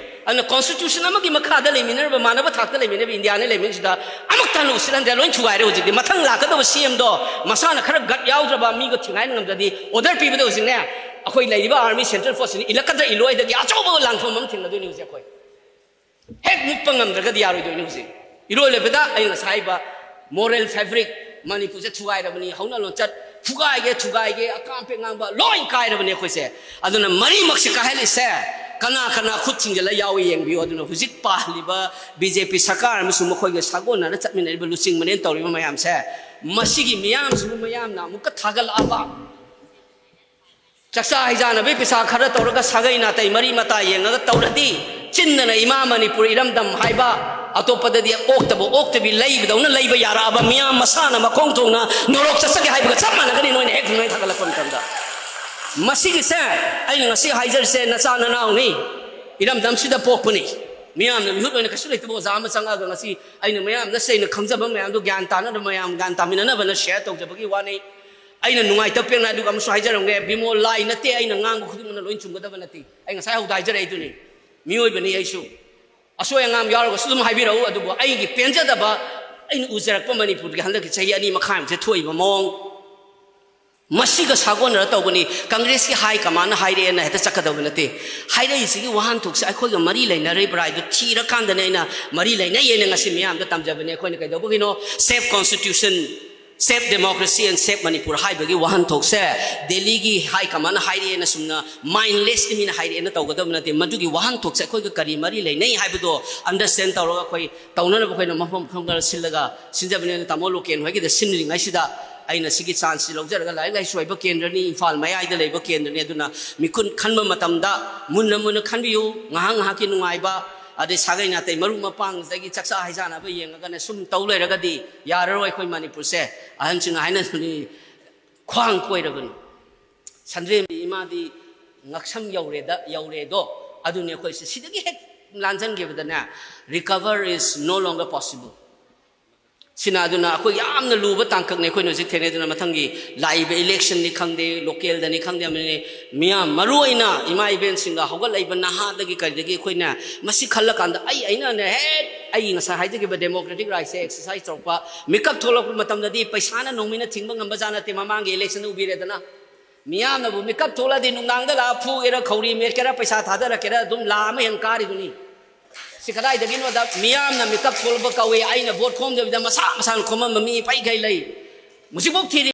ꯑꯗꯨꯅ constitution ꯑꯃꯒꯤ ꯃꯈꯥꯗ ꯂꯩꯃꯤꯟꯅꯔꯕ, ꯃꯥꯟꯅꯕ ꯊꯥꯛꯇ ꯂꯩꯃꯤꯟꯅꯔꯕ ꯏꯟꯗꯤꯌꯥꯅ ꯂꯩꯃꯤꯟꯅꯁꯤꯗ ꯑꯃꯨꯛꯇ ꯍꯟꯅ ꯎꯁꯤꯠꯍꯟꯗ꯭ꯔꯦ, ꯂꯣꯏ ꯊꯨꯒꯥꯏꯔꯦ ꯍꯧꯖꯤꯛꯇꯤ꯫ ꯃꯊꯪ ꯂꯥꯛꯀꯗꯕ C M ꯗꯣ ꯃꯁꯥꯅ ꯈꯔ gut ꯌꯥꯎꯗ꯭ꯔꯕ ꯃꯤꯒ ꯊꯤꯡꯒꯥꯏꯅ ꯉꯝꯗ꯭ꯔꯗꯤ, order ꯄꯤꯕꯗ ꯍꯧꯖꯤꯛꯅꯦ, ꯑꯩꯈꯣꯏ ꯂꯩꯔꯤꯕ army central force ꯁꯤꯅ ꯏꯜꯂꯛꯀꯗ꯭ꯔꯥ ꯏꯜꯂꯣꯏꯗꯒꯤ ꯑꯆꯧꯕ ꯂꯥꯟꯐꯝ ꯑꯃ ꯊꯦꯡꯅꯗꯣꯏꯅꯤ ꯍꯧꯖꯤꯛ ꯑꯩꯈꯣꯏ꯫ ꯍꯦꯛ ꯃꯨꯛꯄ ꯉꯝꯗ꯭ꯔꯒꯗꯤ ꯌꯥꯔꯣꯏꯗꯣꯏꯅꯤ ꯍꯧꯖꯤꯛ꯫ ꯏꯔꯣꯏ ꯂꯣꯏꯕꯗ ꯑꯩ ꯉꯁꯥꯏ ꯍꯥꯏꯕ moral fabric ꯃꯅꯤꯄꯨꯔꯁꯦ ꯊꯨꯒꯥꯏꯔꯕꯅꯤ, ꯍꯧꯅ ꯂꯣꯟꯆꯠ, ꯐꯨꯒꯥꯏꯒꯦ ꯊꯨꯒꯥꯏꯒꯦ ꯑꯀꯥꯝ ꯑꯄꯦꯛ ꯉꯥꯡꯕ ꯂꯣꯏ ꯀꯥꯏꯔꯕꯅꯦ ꯑꯩꯈꯣꯏꯁꯦ꯫ ꯑꯗꯨꯅ ꯃꯔꯤꯃꯛꯁꯦ ꯀꯥꯏꯍꯜꯂꯤꯁꯦ ꯀꯅꯥ ꯀꯅꯥ ꯈꯨꯠ ꯊꯤꯡꯖꯤꯜꯂ ꯌꯥꯎꯏ ꯌꯦꯡꯕꯤꯌꯨ꯫ ꯑꯗꯨꯅ ꯍꯧꯖꯤꯛ ꯄꯥꯜꯂꯤꯕ ꯕꯤ ꯖꯦ ꯄꯤ ꯁꯔꯀꯥꯔ ꯑꯃꯁꯨꯡ ꯃꯈꯣꯏꯒ ꯁꯥꯒꯣꯟꯅꯅ ꯆꯠꯃꯤꯟꯅꯔꯤꯕ ꯂꯨꯆꯤꯡꯕꯅꯦꯅ ꯇꯧꯔꯤꯕ ꯃꯌꯥꯝꯁꯦ, ꯃꯁꯤꯒꯤ ꯃꯤꯌꯥꯝꯁꯤꯕꯨ ꯃꯌꯥꯝꯅ ꯑꯃꯨꯛꯀ ꯊꯥꯒꯠꯂꯛꯑꯕ, ꯆꯥꯛꯆꯥ ꯍꯩꯖꯥꯟꯅꯕꯒꯤ ꯄꯩꯁꯥ ꯈꯔ ꯇꯧꯔꯒ ꯁꯥꯒꯩ ꯅꯥꯇꯩ ꯃꯔꯤ ꯃꯇꯥ ꯌꯦꯡꯉꯒ ꯇꯧꯔꯗꯤ, ꯆꯤꯟꯗꯅ ꯏꯃꯥ ꯃꯅꯤꯄꯨꯔ ꯏꯔꯝꯗꯝ ꯍꯥꯏꯕ ꯑꯇꯣꯞꯄꯗꯗꯤ ꯑꯣꯛꯇꯕ ꯑꯣꯛꯇꯕꯤ ꯂꯩꯕꯗꯧꯅ ꯂꯩꯕ ꯌꯥꯔꯛꯑꯕ ꯃꯤꯌꯥꯝ ꯃꯁꯥꯅ ꯃꯈꯣꯡ ꯊꯣꯡꯅ ꯅꯣꯔꯣꯛ ꯆꯠꯆꯒꯦ ꯍꯥꯏꯕꯒ ꯆꯞ ꯃꯥꯟꯅꯒꯅꯤ ꯅꯣꯏꯅ ꯍꯦꯛ ꯊꯨꯡꯅꯩ ꯊꯥꯒꯠꯂꯛꯄ ꯃꯇꯝꯗ꯫ ꯃꯁꯤꯒꯤꯁꯦ ꯑꯩꯅ ꯉꯁꯤ ꯍꯥꯏꯖꯔꯤꯁꯦ, ꯅꯆꯥ ꯅꯅꯥꯎꯅꯤ, ꯏꯔꯝꯗꯝꯁꯤꯗ ꯄꯣꯛꯄꯅꯤ꯫ ꯃꯤꯌꯥꯝꯅ ꯃꯤꯍꯨꯠ ꯑꯣꯏꯅ ꯀꯩꯁꯨ ꯂꯩꯇꯕ ꯑꯣꯖꯥ ꯑꯃ ꯆꯪꯉꯛꯑꯒ ꯉꯁꯤ ꯑꯩꯅ ꯃꯌꯥꯝꯗ ꯁꯤ ꯑꯩꯅ ꯈꯪꯖꯕ ꯃꯌꯥꯝꯗꯣ ꯒ꯭ꯌꯥꯟ ꯇꯥꯅꯅꯕ, ꯃꯌꯥꯝ ꯒ꯭ꯌꯥꯟ ꯇꯥꯃꯤꯟꯅꯅꯕꯅ ꯁꯤꯌꯔ ꯇꯧꯖꯕꯒꯤ ꯋꯥꯅꯤ꯫ ꯑꯩꯅ ꯅꯨꯡꯉꯥꯏꯇꯕ ꯄꯦꯟꯅ ꯑꯗꯨꯒ ꯑꯃꯁꯨ ꯍꯥꯏꯖꯔꯝꯒꯦ, ꯕꯤꯃꯣꯜ, ꯂꯥꯏ ꯅꯠꯇꯦ ꯑꯩꯅ ꯉꯥꯡꯕ ꯈꯨꯗꯤꯡꯃꯛꯅ ꯂꯣꯏ ꯆꯨꯝꯒꯗꯕ ꯅꯠꯇꯦ꯫ ꯑꯩ ꯉꯁꯥꯏ ꯍꯧꯗ ꯍꯥꯏꯖꯔꯛꯏꯗꯨꯅꯤ, ꯃꯤꯑꯣꯏꯕꯅꯤ ꯑꯩꯁꯨ꯫ ꯑꯁꯣꯏ ꯑꯉꯥꯝ ꯌꯥꯎꯔꯒꯁꯨ ꯑꯗꯨꯝ ꯍꯥꯏꯕꯤꯔꯛꯎ, ꯑꯗꯨꯕꯨ ꯑꯩꯒꯤ ꯄꯦꯟꯖꯗꯕ, ꯑꯩꯅ ꯎꯖꯔꯛꯄ ꯃꯅꯤꯄꯨꯔꯒꯤ ꯍꯟꯗꯛꯀꯤ ꯆꯍꯤ ꯑꯅꯤ ꯃꯈꯥꯏ ꯑꯃꯁꯦ ꯊꯣꯛꯏꯕ ꯃꯑꯣꯡ, ꯃꯁꯤꯒ ꯁꯥꯒꯣꯟꯅꯔ ꯇꯧꯒꯅꯤ꯫ ꯀꯪꯒ꯭ꯔꯦꯁꯀꯤ ꯍꯥꯏ ꯀꯃꯥꯟꯅ ꯍꯥꯏꯔꯛꯑꯦꯅ ꯍꯦꯛꯇ ꯆꯠꯀꯗꯕ ꯅꯠꯇꯦ꯫ ꯍꯥꯏꯔꯛꯏꯁꯤꯒꯤ ꯋꯥꯍꯟꯊꯣꯛꯁꯦ ꯑꯩꯈꯣꯏꯒ ꯃꯔꯤ ꯂꯩꯅꯔꯤꯕ꯭ꯔꯥ ꯍꯥꯏꯗꯨ ꯊꯤꯔꯀꯥꯟꯗꯅꯦ ꯑꯩꯅ ꯃꯔꯤ ꯂꯩꯅꯩꯌꯦꯅ ꯉꯁꯤ ꯃꯤꯌꯥꯝꯗ ꯇꯝꯖꯕꯅꯦ꯫ ꯑꯩꯈꯣꯏꯅ ꯀꯩꯗꯧꯕꯒꯤꯅꯣ? Save Constitution, Save Democracy and Save Manipur ꯍꯥꯏꯕꯒꯤ ꯋꯥꯍꯟꯊꯣꯛꯁꯦ ꯗꯦꯜꯂꯤꯒꯤ ꯍꯥꯏ ꯀꯃꯥꯟꯅ ꯍꯥꯏꯔꯛꯑꯦꯅ ꯁꯨꯝꯅ mindlessly ꯃꯤꯅ ꯍꯥꯏꯔꯛꯑꯦꯅ ꯇꯧꯒꯗꯕ ꯅꯠꯇꯦ꯫ ꯃꯗꯨꯒꯤ ꯋꯥꯍꯟꯊꯣꯛꯁꯦ ꯑꯩꯈꯣꯏꯒ ꯀꯔꯤ ꯃꯔꯤ ꯂꯩꯅꯩ ꯍꯥꯏꯕꯗꯣ understand ꯇꯧꯔꯒ ꯑꯩꯈꯣꯏ ꯇꯧꯅꯅꯕ ꯑꯩꯈꯣꯏꯅ ꯃꯐꯝ ꯃꯐꯝ ꯈꯔ ꯁꯤꯜꯂꯒ ꯁꯤꯟꯖꯕꯅꯦ꯫ ꯑꯗꯨꯅ ꯇꯥꯃꯣ ꯂꯣꯀꯦꯟ ꯍꯣꯏꯒꯤꯗ ꯁꯤꯟꯗ꯭ꯔꯤꯉꯩꯁꯤꯗ ꯑꯩꯅ ꯁꯤꯒꯤ chanceꯁꯤ ꯂꯧꯖꯔꯒ, ꯂꯥꯏꯔꯤꯛ ꯂꯥꯏꯁꯨ ꯍꯩꯕ ꯀꯦꯟꯗ꯭ꯔꯅꯤ, ꯏꯝꯐꯥꯜ ꯃꯌꯥꯏꯗ ꯂꯩꯕ ꯀꯦꯟꯗ꯭ꯔꯅꯤ, ꯑꯗꯨꯅ ꯃꯤꯈꯨꯟ ꯈꯟꯕ ꯃꯇꯝꯗ ꯃꯨꯟꯅ ꯃꯨꯟꯅ ꯈꯟꯕꯤꯌꯨ꯫ ꯉꯥꯏꯍꯥꯛ ꯉꯥꯏꯍꯥꯛꯀꯤ ꯅꯨꯡꯉꯥꯏꯕ, ꯑꯗꯩ ꯁꯥꯒꯩ ꯅꯥꯇꯩ ꯃꯔꯨꯞ ꯃꯄꯥꯡꯗꯒꯤ ꯆꯥꯛꯆꯥ ꯍꯩꯖꯥꯟꯅꯕ ꯌꯦꯡꯉꯒꯅ ꯁꯨꯝ ꯇꯧ ꯂꯩꯔꯒꯗꯤ ꯌꯥꯔꯔꯣꯏ꯫ ꯑꯩꯈꯣꯏ ꯃꯅꯤꯄꯨꯔꯁꯦ ꯑꯍꯟꯁꯤꯡꯅ ꯍꯥꯏꯅꯕꯅꯤ, "ꯈ꯭ꯋꯥꯡ ꯀꯣꯏꯔꯕꯅꯤ, ꯁꯟꯗ꯭ꯔꯦꯝꯕꯤ ꯏꯃꯥꯗꯤ ꯉꯛꯁꯝ ꯌꯧꯔꯦꯗ, ꯌꯧꯔꯦꯗꯣ"꯫ ꯑꯗꯨꯅꯤ ꯑꯩꯈꯣꯏꯁꯦ ꯁꯤꯗꯒꯤ ꯍꯦꯛ ꯂꯥꯟꯖꯟꯈꯤꯕꯗꯅꯦ, recover is no longer possible꯫ ꯁꯤꯅ ꯑꯗꯨꯅ ꯑꯩꯈꯣꯏ ꯌꯥꯝꯅ ꯂꯨꯕ ꯇꯥꯡꯀꯛꯅꯤ ꯑꯩꯈꯣꯏꯅ ꯍꯧꯖꯤꯛ ꯊꯦꯡꯅꯩ꯫ ꯑꯗꯨꯅ ꯃꯊꯪꯒꯤ ꯂꯥꯛꯏꯕ electionꯅꯤ ꯈꯪꯗꯦ, localꯗꯅꯤ ꯈꯪꯗꯦ, ꯑꯃꯅꯤ, ꯃꯤꯌꯥꯝ ꯃꯔꯨ ꯑꯣꯏꯅ ꯏꯃꯥ ꯏꯕꯦꯟꯁꯤꯡꯒ ꯍꯧꯒꯠꯂꯛꯏꯕ ꯅꯍꯥꯗꯒꯤ ꯀꯔꯤꯗꯒꯤ ꯑꯩꯈꯣꯏꯅ ꯃꯁꯤ ꯈꯜꯂꯀꯥꯟꯗ ꯑꯩ, ꯑꯩꯅꯅꯦ ꯍꯦꯛ ꯑꯩ ꯉꯁꯥꯏ ꯍꯥꯏꯖꯈꯤꯕ democratic rightꯁꯦ exercise ꯇꯧꯔꯛꯄ, ꯃꯤꯀꯞ ꯊꯣꯛꯂꯛꯄ ꯃꯇꯝꯗꯗꯤ ꯄꯩꯁꯥꯅ ꯅꯣꯡꯃꯩꯅ ꯊꯤꯡꯕ ꯉꯝꯕ ꯖꯥꯠ ꯅꯠꯇꯦ꯫ ꯃꯃꯥꯡꯒꯤ electionꯗ ꯎꯕꯤꯔꯦꯗꯅ, ꯃꯤꯌꯥꯝꯅꯕꯨ ꯃꯤꯀꯞ ꯊꯣꯛꯂꯛꯑꯗꯤ ꯅꯨꯡꯗꯥꯡꯗ ꯂꯥꯛꯑ ꯐꯨꯒꯦꯔꯥ, ꯈꯧꯔꯤ ꯃꯦꯠꯀꯦꯔꯥ, ꯄꯩꯁꯥ ꯊꯥꯗꯔꯛꯀꯦꯔꯥ, ꯑꯗꯨꯝ ꯂꯥ ꯑꯃ ꯍꯦꯟꯅ ꯀꯥꯔꯤꯗꯨꯅꯤ꯫ ꯁꯤ ꯀꯗꯥꯏꯗꯒꯤꯅꯣꯗ ꯃꯤꯌꯥꯝꯅ ꯃꯤꯀꯞ ꯊꯣꯛꯂꯛꯄ ꯀꯧꯏ꯫ ꯑꯩꯅ vote ꯈꯣꯝꯗꯕꯤꯗ ꯃꯁꯥ ꯃꯁꯥꯅ ꯈꯣꯝꯃꯝꯕ ꯃꯤ ꯄꯩꯈꯩ ꯂꯩ꯫ ꯍꯧꯖꯤꯛꯐꯥꯎ ꯊꯤꯔꯤ꯫